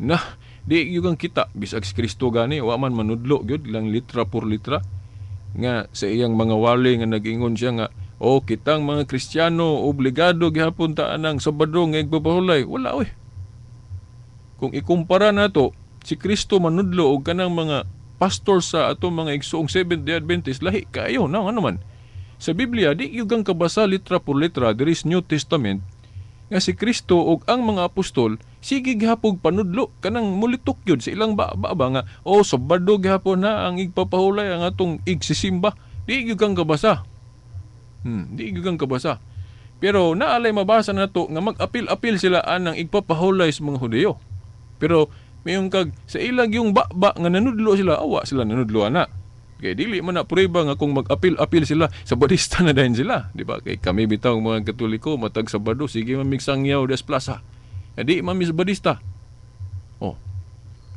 na di gyud kang kita bisag si Kristo gani wa man manudlo gyud lang litra por litra nga sa iyang mga wali nga nag-ingon siya nga oh kitang mga Kristiyano obligado gihapon ta anang Sabado nga igpapahulay. Wala oy. Kung ikumpara nato si Kristo manudlo og kanang mga pastor sa atong mga igsoong Seventh Day Adventist lahi kaayo na ano man. Sa Biblia di gyud kang kabasa litra por letra diri sa New Testament nga si Kristo ug ang mga apostol sige gihapon panudlo kanang mulitok gyud sa ilang ba, ba, ba nga oh, Sabado gihapon na ang igpapahulay ang atong igsisimba. Di gyud kang kabasa. Di gyud kang kabasa. Pero naalay mabasa nato nga mag-apil-apil sila anang igpapahulay sa mga Hudiyo. Pero mayon kag sa ilang yung ba nga nanudlo sila, awa sila nanudlo ana. Kay dili man na prueba nga kung mag-apil-apil sila, Sabadista na dayon sila, di ba? Kay kami bitaw mga Katoliko matag Sabado sige man mig sangyaw des plaza. Di man mi Sabadista. Oh.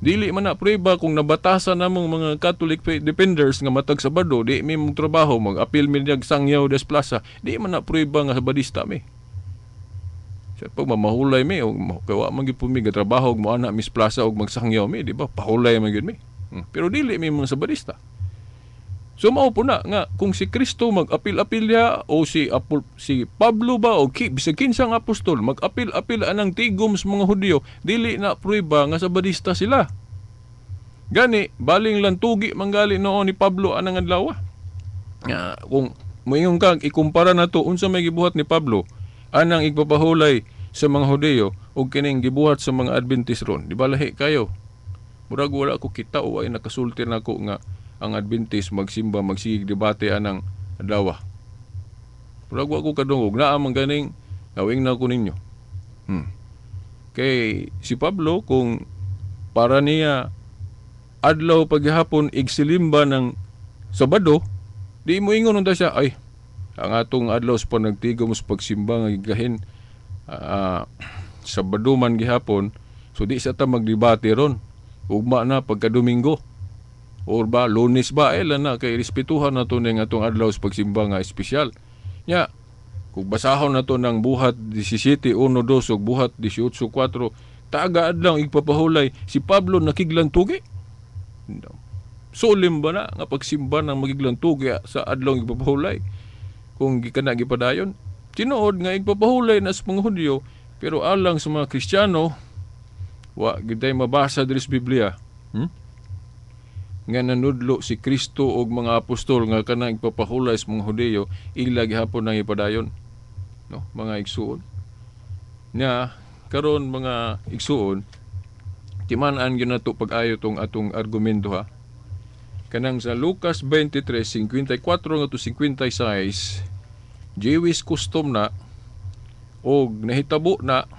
Dili man na prueba kung nabatasan namong mga Catholic faith defenders nga matag Sabado di mi mong trabaho, mag-apil mi diag sangyaw des plaza, di man na prueba nga Sabadista mi. Sa pag mamahulay mi og kay wa man gyud mi trabaho og moana mi sa plaza og magsangyaw mi, di ba? Pahulay man gyud mi. Pero dili mi mga Sabadista. So mao po na nga kung si Kristo mag-apil-apil ya o si Apol, si Pablo ba o bisag kinsang apostol mag-apil-apil anang tigom sa mga Hudyo, dili na prueba nga Sabadista sila. Gani baling lantugi manggali noon ni Pablo anang adlaw. Nga kung moingon kag ikumpara nato unsa may gibuhat ni Pablo anang igpapahulay sa mga Hudyo ug kining gibuhat sa mga Adventist ron, di ba lahi kayo? Murag wala ko kita o ay nakasulti nako nga ang Adventist magsimba magsigig debate anang adlaw. Murag wa ko kadungog naa man ganing gawing na ko ninyo. Kay si Pablo kung para niya adlaw paghapon igsilimba ng Sabado, di mo ingon unta siya ay ang atong adlaw sa panagtigom sa pagsimba nga gigahin Sabado man gihapon, so di sa ta magdebate ron. Ugma na pagka Domingo or ba Lunes ba, eh na kay respetuhan nato ning atong adlaw sa pagsimba nga espesyal. Nya kung basahon nato ng Buhat 17:1-2 ug Buhat 18:4, taga adlaw igpapahulay si Pablo nakiglantugi. Sulim ba na nga pagsimba ng magiglantugi sa adlaw igpapahulay? Kung gikan na gipadayon, tinuod nga igpapahulay na sa mga Hudyo, pero alang sa mga Kristiyano, wa gyud mabasa diri sa Biblia. Nga nanudlo si Kristo og mga apostol nga kanang igpapahulay sa mga Hudiyo, ila gihapon nang ipadayon. No, mga igsuon. Nya karon mga igsuon, timan-an gyud nato pag-ayo tong atong argumento ha. Kanang sa Lucas 23:54 ngadto 56, Jewish custom na og nahitabo na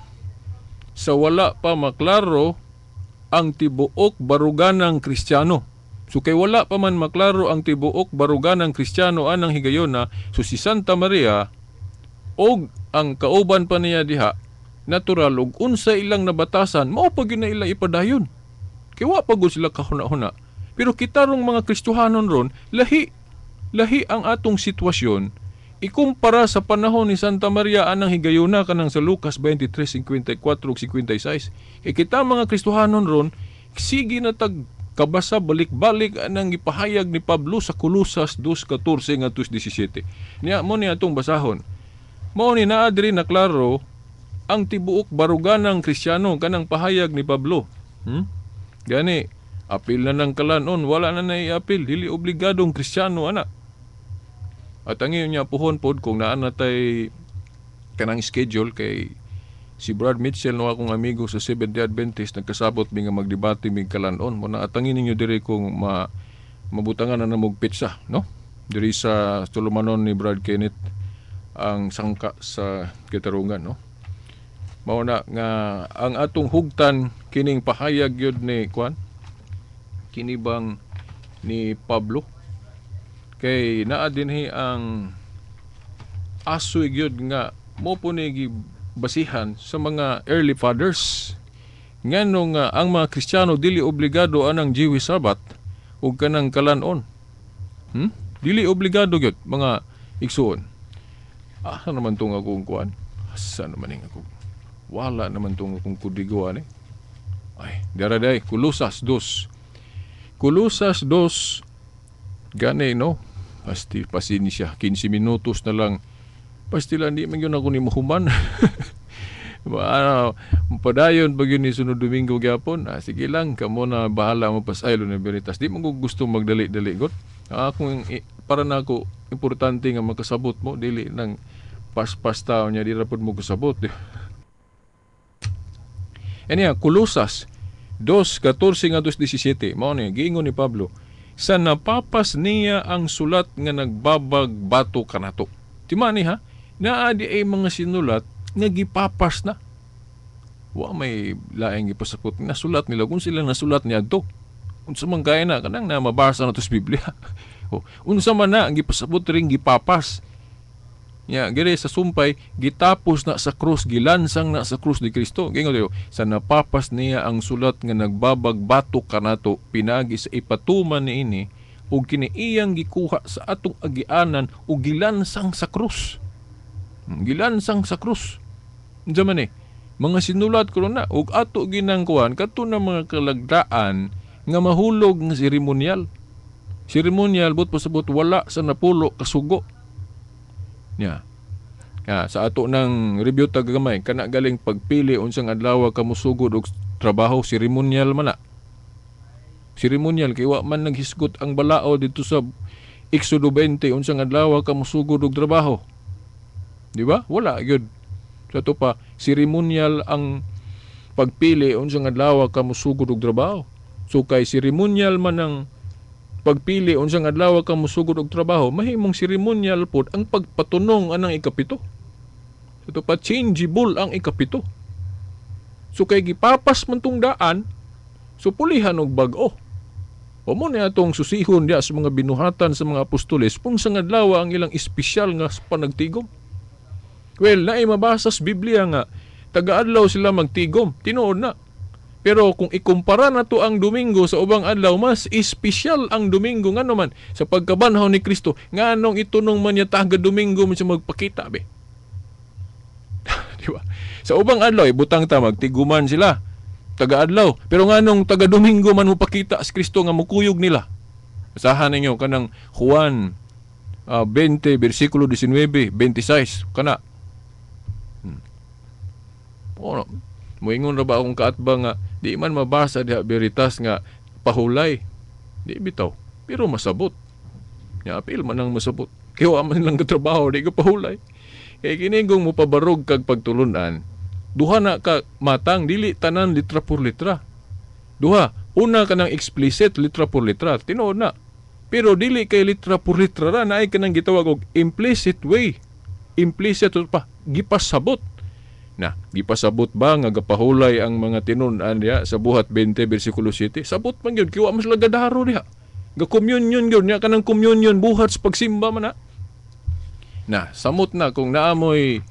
sa wala pa maklaro ang tibuok baruganang Kristiyano. So kay wala pa man maklaro ang tibuok baruganang Kristiyano anang higayona, so si Santa Maria og ang kauban pa niya diha, natural og unsa ilang nabatasan, mao pa gyud na ila ipadayon. Kay wa pa gud sila kahuna-huna. Pero kita rong mga Kristohanon ron, lahi lahi ang atong sitwasyon ikumpara sa panahon ni Santa Maria anang higayona kanang sa Lucas 23:54 ug 56. Kay kita mga Kristohanon ron, sige na tag kabasa balik-balik anang gipahayag ni Pablo sa Kolosas 2:14 ngadto 17. Niya mo ni atong basahon. Mao ni naa diri na klaro ang tibuok baruganang Kristiyano kanang pahayag ni Pablo. Gani apil na ng kalanon, wala na naiapil, dili obligadong Kristiyano ana. At ang iyon niya puhon pod kung naa na tay kanang schedule kay si Brad Mitchell no akong amigo sa Seventh Day Adventist nagkasabot mi nga magdebate mig kalanon mo na atangin ninyo diri kung mabutangan na namog petsa, no, diri sa tulumanon ni Brad Kenneth ang sangka sa Katarungan, no. Mao na nga ang atong hugtan kining pahayag gyud ni kwan kini bang ni Pablo kay naa dinhi ang asoy gyud nga mo po ni gibasihan sa mga early fathers ngano nga ang mga Kristiyano dili obligado anang Jewish Sabbath ug kanang kalanon. Dili obligado gyud, mga igsuon. Asa naman tong akong kuan? Asa naman ning akong, wala naman tong akong kodigo ani. Ay, dara day, Kolosas 2. Kolosas 2 gani, no. Pasti pasensya, 15 minutos na lang. Pasti lang di man gyud ako ni mahuman. Ano, padayon pag yun ni sunod Domingo gyapon. Ah, sige lang, kamo na bahala mo pasaylo ng Veritas. Di mo ko gusto magdali-dali god. Akong para na ako importante nga makasabot mo, dili nang paspas tao niya di ra pud mo kasabot. Anya, Kolosas 2:14 nga 2:17. Mao ni giingon ni Pablo, sa napapas niya ang sulat nga nagbabagbato kanato. Timani ha, naa di ay mga sinulat nga gipapas na. Wa may laing gipasapot, nasulat nila kung sila nasulat niadto. Unsa man kaya na kanang na mabasa na to sa Biblia. O, unsa man na ang gipasabot ring gipapas. Nya gire sa sumpay gitapos na sa krus, gilansang na sa krus ni Kristo. Gingon dito, sa napapas niya ang sulat nga nagbabagbato kanato pinaagi sa ipatuman niini ug kini iyang gikuha sa atong agianan ug gilansang sa krus. Gilansang sa krus. Unsa man mga sinulat ko na ug ato ginangkuan kadto na mga kalagdaan nga mahulog nga seremonyal. Seremonyal but pasabot wala sa napulo kasugo. Nya. Ya, sa ato ng review ta gamay kana galing pagpili unsang adlaw ka mosugod og trabaho, seremonyal man na. Seremonyal kay wa man naghisgot ang balao dito sa Exodo 20 unsang adlaw ka mosugod og trabaho. Di ba? Wala gyud. Sa ato pa seremonyal ang pagpili unsang adlaw ka mosugod og trabaho. So kay seremonyal man ang pagpili unsang adlaw ka mosugod og trabaho, mahimong seremonyal pod ang pagpatunong anang ikapito. Ito pa changeable ang ikapito. So kay gipapas man tong daan, so pulihan og bag-o. O mo ni atong susihon diya sa mga binuhatan sa mga apostoles kung sa adlaw ang ilang espesyal nga panagtigom. Well, naay mabasa sa Biblia nga taga-adlaw sila magtigom, tinuod na. Pero kung ikumpara na to ang Domingo sa ubang adlaw, mas espesyal ang Domingo ngano man sa pagkabanhaw ni Kristo. Nganong itunong man niya taga Domingo man siya magpakita be. Di ba? Sa ubang adlaw ibutang ta magtiguman sila taga-adlaw. Pero nganong taga Domingo man mopakita si Kristo nga mukuyog nila. Basahan ninyo kanang Juan 20 versikulo 19, 26 kana. Oh, moingon ra ba akong kaatbang nga di man mabasa diha Veritas nga pahulay. Di bitaw, pero masabot. Nya apil man ang masabot. Kay wa man lang katrabaho, di ka pahulay. Kay kinigong mo pabarog kag pagtulunan, duha na ka matang, dili tanan litra por litra. Duha, una kanang explicit litra por litra, tinuod na. Pero dili kay litra por litra ra, naay kanang gitawag og implicit way. Implicit pa, gipasabot. Na, gipasabot ba nga gapahulay ang mga tinun-an diha sa Buhat 20 versikulo 7? Sabot man gyud, kiwa mas lagadaro diha. Ga communion gyud nya kanang communion buhat sa pagsimba man na. Na, samot na kung naamoy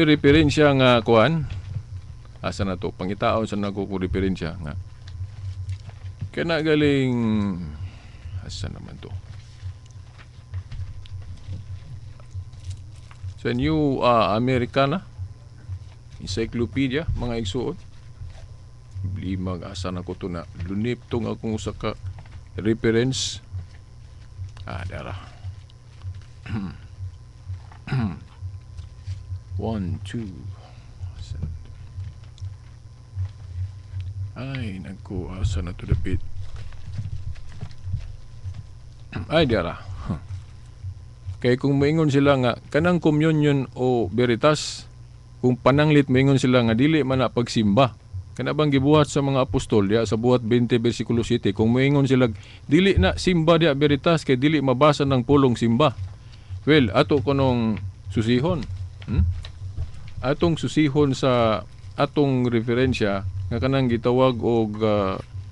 referensya nga kuan. Asa na to? Pangitaon sa nako ko referensya nga. Kana galing asa naman to? Sa New Americana Encyclopedia, mga igsuon. Blimag asa na ko to na lunip tong akong usa ka reference. Ah, dara. 1, 2. Ay, nagko asa na to dapit. Ay, dara. Kay kung moingon sila nga kanang communion o Veritas, kung pananglit moingon sila nga dili man na pagsimba. Kana bang gibuhat sa mga apostol diha sa Buhat 20 versikulo 7, kung moingon sila dili na simba diha Veritas kay dili mabasa ng pulong simba. Well, ato kunong susihon. Atong susihon sa atong referensya nga kanang gitawag og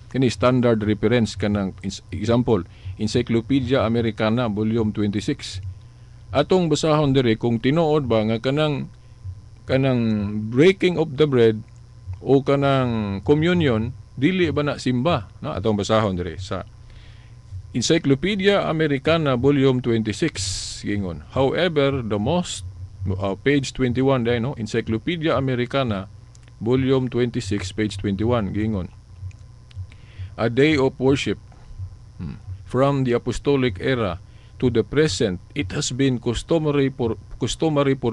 kini standard reference kanang example Encyclopedia Americana volume 26. Atong basahon diri kung tinuod ba nga kanang breaking of the bread o kanang communion dili ba na simba, no? Atong basahon diri sa Encyclopedia Americana volume 26 gingon. However, the most page 21 dai, no? Encyclopedia Americana volume 26 page 21 gingon. A day of worship from the apostolic era To the present, it has been customary for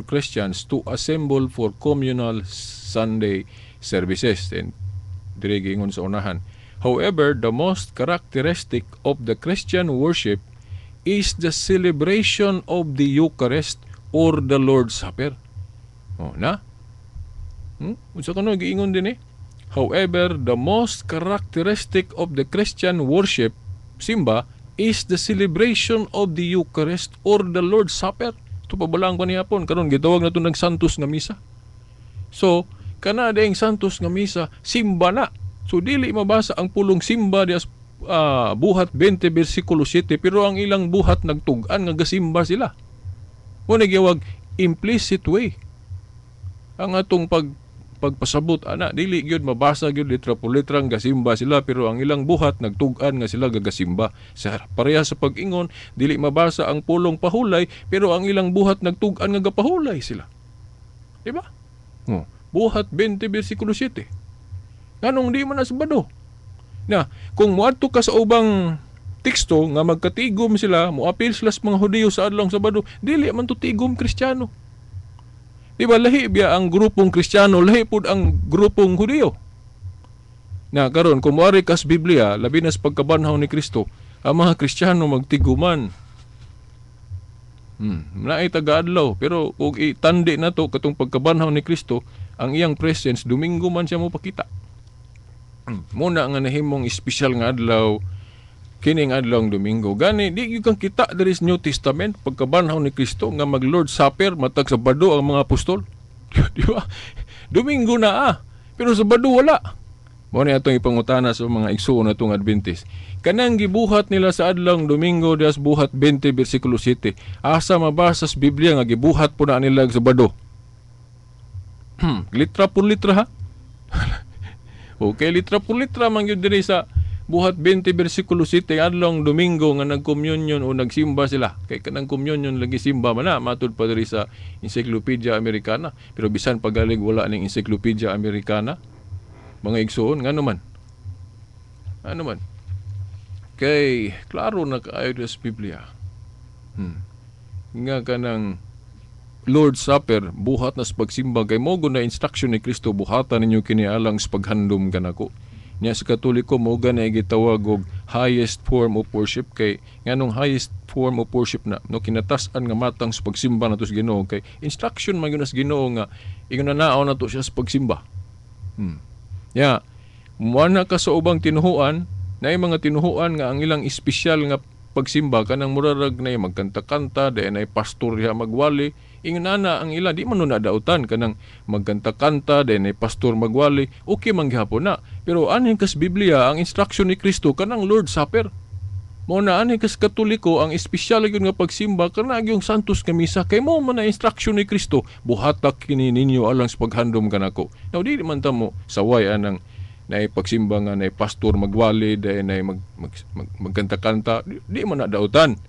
Christians to assemble for communal Sunday services. And diri giingon sa unahan. However, the most characteristic of the Christian worship is the celebration of the Eucharist or the Lord's Supper. Oh, na? Unsa kuno giingon din eh? However, the most characteristic of the Christian worship, simba, is the celebration of the Eucharist or the Lord's Supper. Ito pabalaan ko nihapon. Karon gitawag na ito ng Santos nga Misa. So, kana ding Santos nga Misa, simba na. So, dili mabasa ang pulong simba dias Buhat 20 versikulo 7, pero ang ilang buhat nagtug-an nga gasimba sila. Mo nagyawag implicit way ang atong pagpasabot ana. Dili gyud mabasa gyud litra por litrang gasimba sila, pero ang ilang buhat nagtug-an nga sila gagasimba. Sa pareha sa pag-ingon, dili mabasa ang pulong pahulay, pero ang ilang buhat nagtug-an nga gapahulay sila, di ba? Oh, Buhat 20 versikulo 7, nganong di man na Sabado na? Kung moadto ka sa ubang teksto nga magkatigom sila, moapil sila sa mga Hudiyo sa adlong Sabado, dili man to tigom Kristiyano. Di ba lahi biya ang grupong Kristiyano, lahi pud ang grupong Hudiyo. Na karon kung moari kas Biblia, labi na sa pagkabanhaw ni Kristo, ang mga Kristiyano magtiguman. Naay taga-adlaw, pero kung itandi na to katong pagkabanhaw ni Kristo, ang iyang presence Domingo man siya mo pakita. Muna nga nahimong espesyal nga adlaw kining adlawng Domingo. Gani di gyud kang kita diri sa New Testament pagkabanhaw ni Kristo nga mag Lord Supper matag Sabado ang mga apostol. Di ba? Domingo na ah. Pero Sabado wala. Mao ni atong ipangutana sa mga igsuon natong Adventist. Kanang gibuhat nila sa adlawng Domingo dias Buhat 20 versikulo 7. Asa mabasa sa Biblia nga gibuhat po na nila sa Sabado? Litra por litra ha. Okay, litra por litra man gyud diri sa Buhat 20 versikulo 7, adlawng Domingo nga nagcommunion o nagsimba sila. Kay kanang communion lagi simba man na matud pa diri sa Encyclopedia Americana. Pero bisan pagalig wala ning Encyclopedia Americana, mga igsuon, ngano man? Ano man? Kay klaro na kaayo sa Biblia. Nga kanang Lord's Supper buhat na sa pagsimba kay mo na instruction ni Kristo, buhatan ninyo kini alang sa paghandom kanako. Nya sa Katoliko mo gani gitawag og highest form of worship, kay nganong highest form of worship na no? Kinatas-an nga matang sa pagsimba nato sa Ginoo kay instruction man gyud sa Ginoo nga ingon na nao nato siya sa pagsimba. Ya, muana ka sa ubang tinuhuan, naay mga tinuhuan nga ang ilang espesyal nga pagsimba kanang murarag na magkanta-kanta, dahil na pastor diha magwali. Ingon na ang ila, di man na dautan kanang magkanta-kanta, dahil na pastor magwali, okay man gihapon na. Pero aning kas Biblia, ang instruction ni Kristo kanang Lord's Supper. Mao na ani kas Katoliko, ang espesyal gyud nga pagsimba kana yung Santos nga Misa kay mo man na instruction ni Kristo, buhata kini ninyo alang sa paghandom kanako. Now di man ta mo saway anang naay pagsimba nga naay pastor magwali, dahil naay magkanta-kanta, di man na dautan.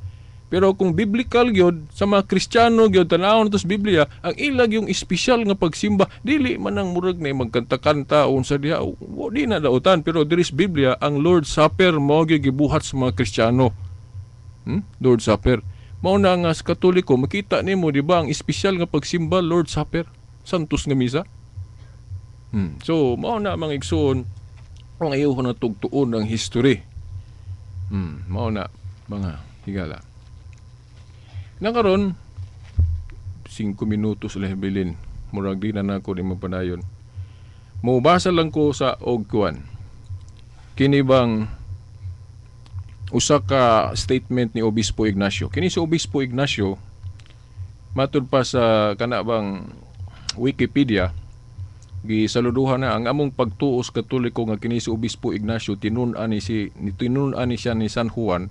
Pero kung biblical gyud sa mga Kristiyano gyud, tan-awon nato sa Biblia, ang ilag yung espesyal nga pagsimba dili man ang murag na magkanta-kanta o unsa diha, o, di na dautan. Pero diri sa Biblia, ang Lord's Supper mao gyud gibuhat sa mga Kristiyano. Lord's Supper. Mao na nga sa Katoliko makita nimo, di ba, ang espesyal nga pagsimba Lord's Supper, Santos nga Misa. So mao na, mga igsoon, ang ayaw na tugtuon ang history. Mao na, mga higala. Nakaron 5 minutos lang bilin. Murag di na nako ni mapadayon. Mubasa lang ko sa og kuan. Kini bang usa ka statement ni Obispo Ignacio. Kini si Obispo Ignacio, matud pa sa kana bang Wikipedia, gisaluduhan na ang among pagtuos Katoliko nga kini si Obispo Ignacio tinun-an ni siya ni San Juan.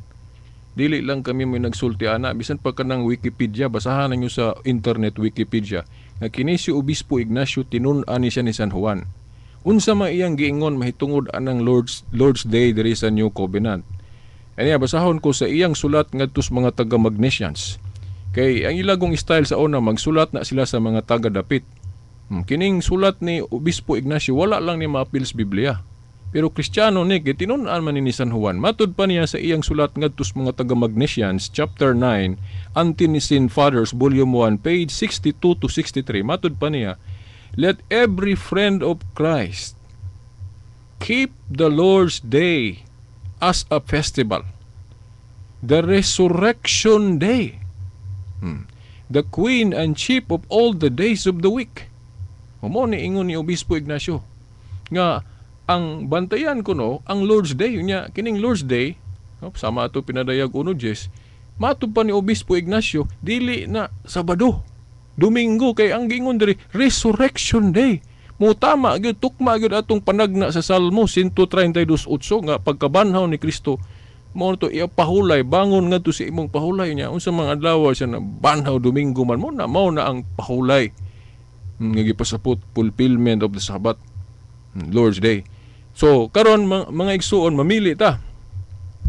Dili lang kami may nagsulti ana, bisan pa kanang Wikipedia, basahan ninyo sa internet Wikipedia nga kini si Obispo Ignacio tinun-an ni siya ni San Juan. Unsa man iyang giingon mahitungod anang Lord's Day diri sa New Covenant? Aniya, basahon ko sa iyang sulat ngadto sa mga taga Magnesians. Kay ang ilagong style sa una, magsulat na sila sa mga taga dapit. Kining sulat ni Obispo Ignacio wala lang ni maapil sa Biblia. Pero Kristiyano ni kay tinun-an man ni San Juan. Matud pa niya sa iyang sulat ngadto sa mga taga Magnesians, chapter 9, Ante-Nicene Fathers, volume 1, page 62 to 63. Matud pa niya, "Let every friend of Christ keep the Lord's Day as a festival, the resurrection day, the queen and chief of all the days of the week." Mao ni ingon ni Obispo Ignacio nga ang bantayan kuno ang Lord's Day nya. Kining Lord's Day, no, sama ato Pinadayag 1:10, matud pa ni Obispo Ignacio, dili na Sabado, Domingo, kay ang giingon diri, Resurrection Day. Mo tama gyud, tukma gyud atong panagna sa Salmo 132:8 nga pagkabanhaw ni Kristo mo to iya pahulay, bangon ngadto sa imong pahulay niya. Unsa mga adlaw siya na banhaw? Domingo man mo na, mao na ang pahulay nga gipasapot, fulfillment of the Sabbath, Lord's Day. So karon, mga igsuon, mamili ta.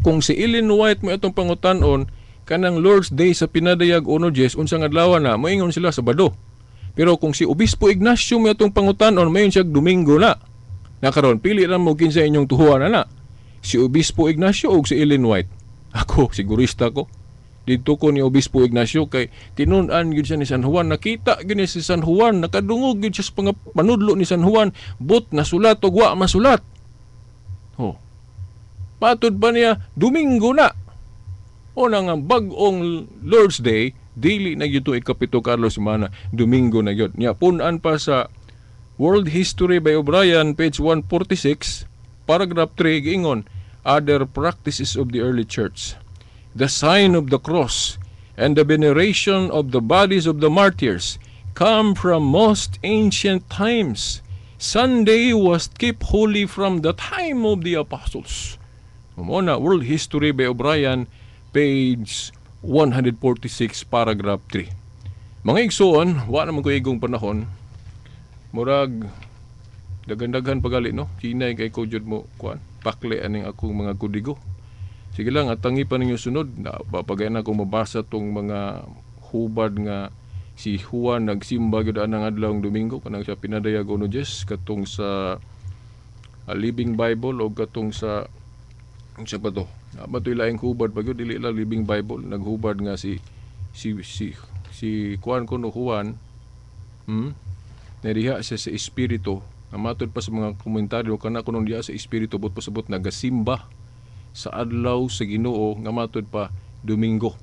Kung si Ellen White mo atong pangutan-on kanang Lord's Day sa Pinadayag 1:10, unsang adlaw na, moingon sila Sabado. Pero kung si Obispo Ignacio mo atong pangutan-on, mayon siya Domingo na. Na karon, pili ra mo kinsa inyong tuhuan na. Si Obispo Ignacio o si Ellen White? Ako, sigurista ko. Dito ko ni Obispo Ignacio kay tinun-an gyud siya ni San Juan. Nakita gyud niya si San Juan, nakadungog gyud siya sa mga panudlo ni San Juan, but nasulat og wa masulat. Oh. Matud pa niya, Domingo na. O na nga bag-ong Lord's Day, dili na gyud to ikapito ka adlaw semana, Domingo na gyud. Nya pun-an pa sa World History by O'Brien, page 146, paragraph 3, giingon, "Other practices of the early church. The sign of the cross and the veneration of the bodies of the martyrs come from most ancient times. Sunday was kept holy from the time of the apostles." Mao na, World History by O'Brien, page 146, paragraph 3. Mga igsuon, wa naman ko igong panahon. Murag daghan-daghan pagali, no. Kinay kay ko jud mo kuan, pakle aning akong mga kodigo. Sige lang, atangi pa ninyo sunod na papagayan ako mabasa tong mga hubad nga si Juan nagsimba gyud anang adlawng Domingo, kanang sa Pinadayag 1:10, katong sa Living Bible o katong sa unsa pa to? Na ba to'y laing hubad pa gyud, dili lang Living Bible, naghubad nga si kuan kuno Juan, nadiha siya sa espiritu. Nga matud pa sa mga komentaryo kana kuno diha sa espiritu, but pasabot nagasimba sa adlaw sa Ginoo nga matud pa Domingo.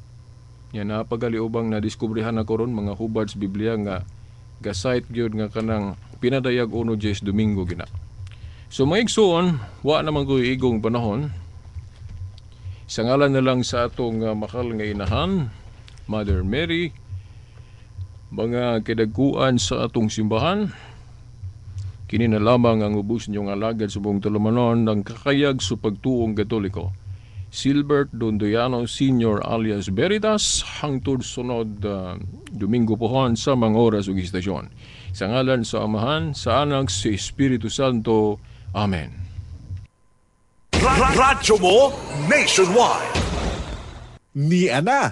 Nya napagali ubang nadiskubrihan nako ron mga hubad sa Biblia nga ga-cite gyud nga kanang Pinadayag 1:10, Domingo gina. So mga igsuon, wa naman ko igong panahon. Sa ngalan na lang sa atong mahal nga inahan, Mother Mary, mga kadaguan sa atong simbahan, kini na lamang ang ubos ninyong alagad sa buong tulumanon ng kakayag sa pagtuong Katoliko. Silbert Dondoyano Sr. alias Veritas, hangtod sunod Domingo pohon sa mga oras ug istasyon. Sa ngalan sa Amahan, sa Anak, sa Espiritu Santo. Amen. Radyo mo nationwide. Ni ana.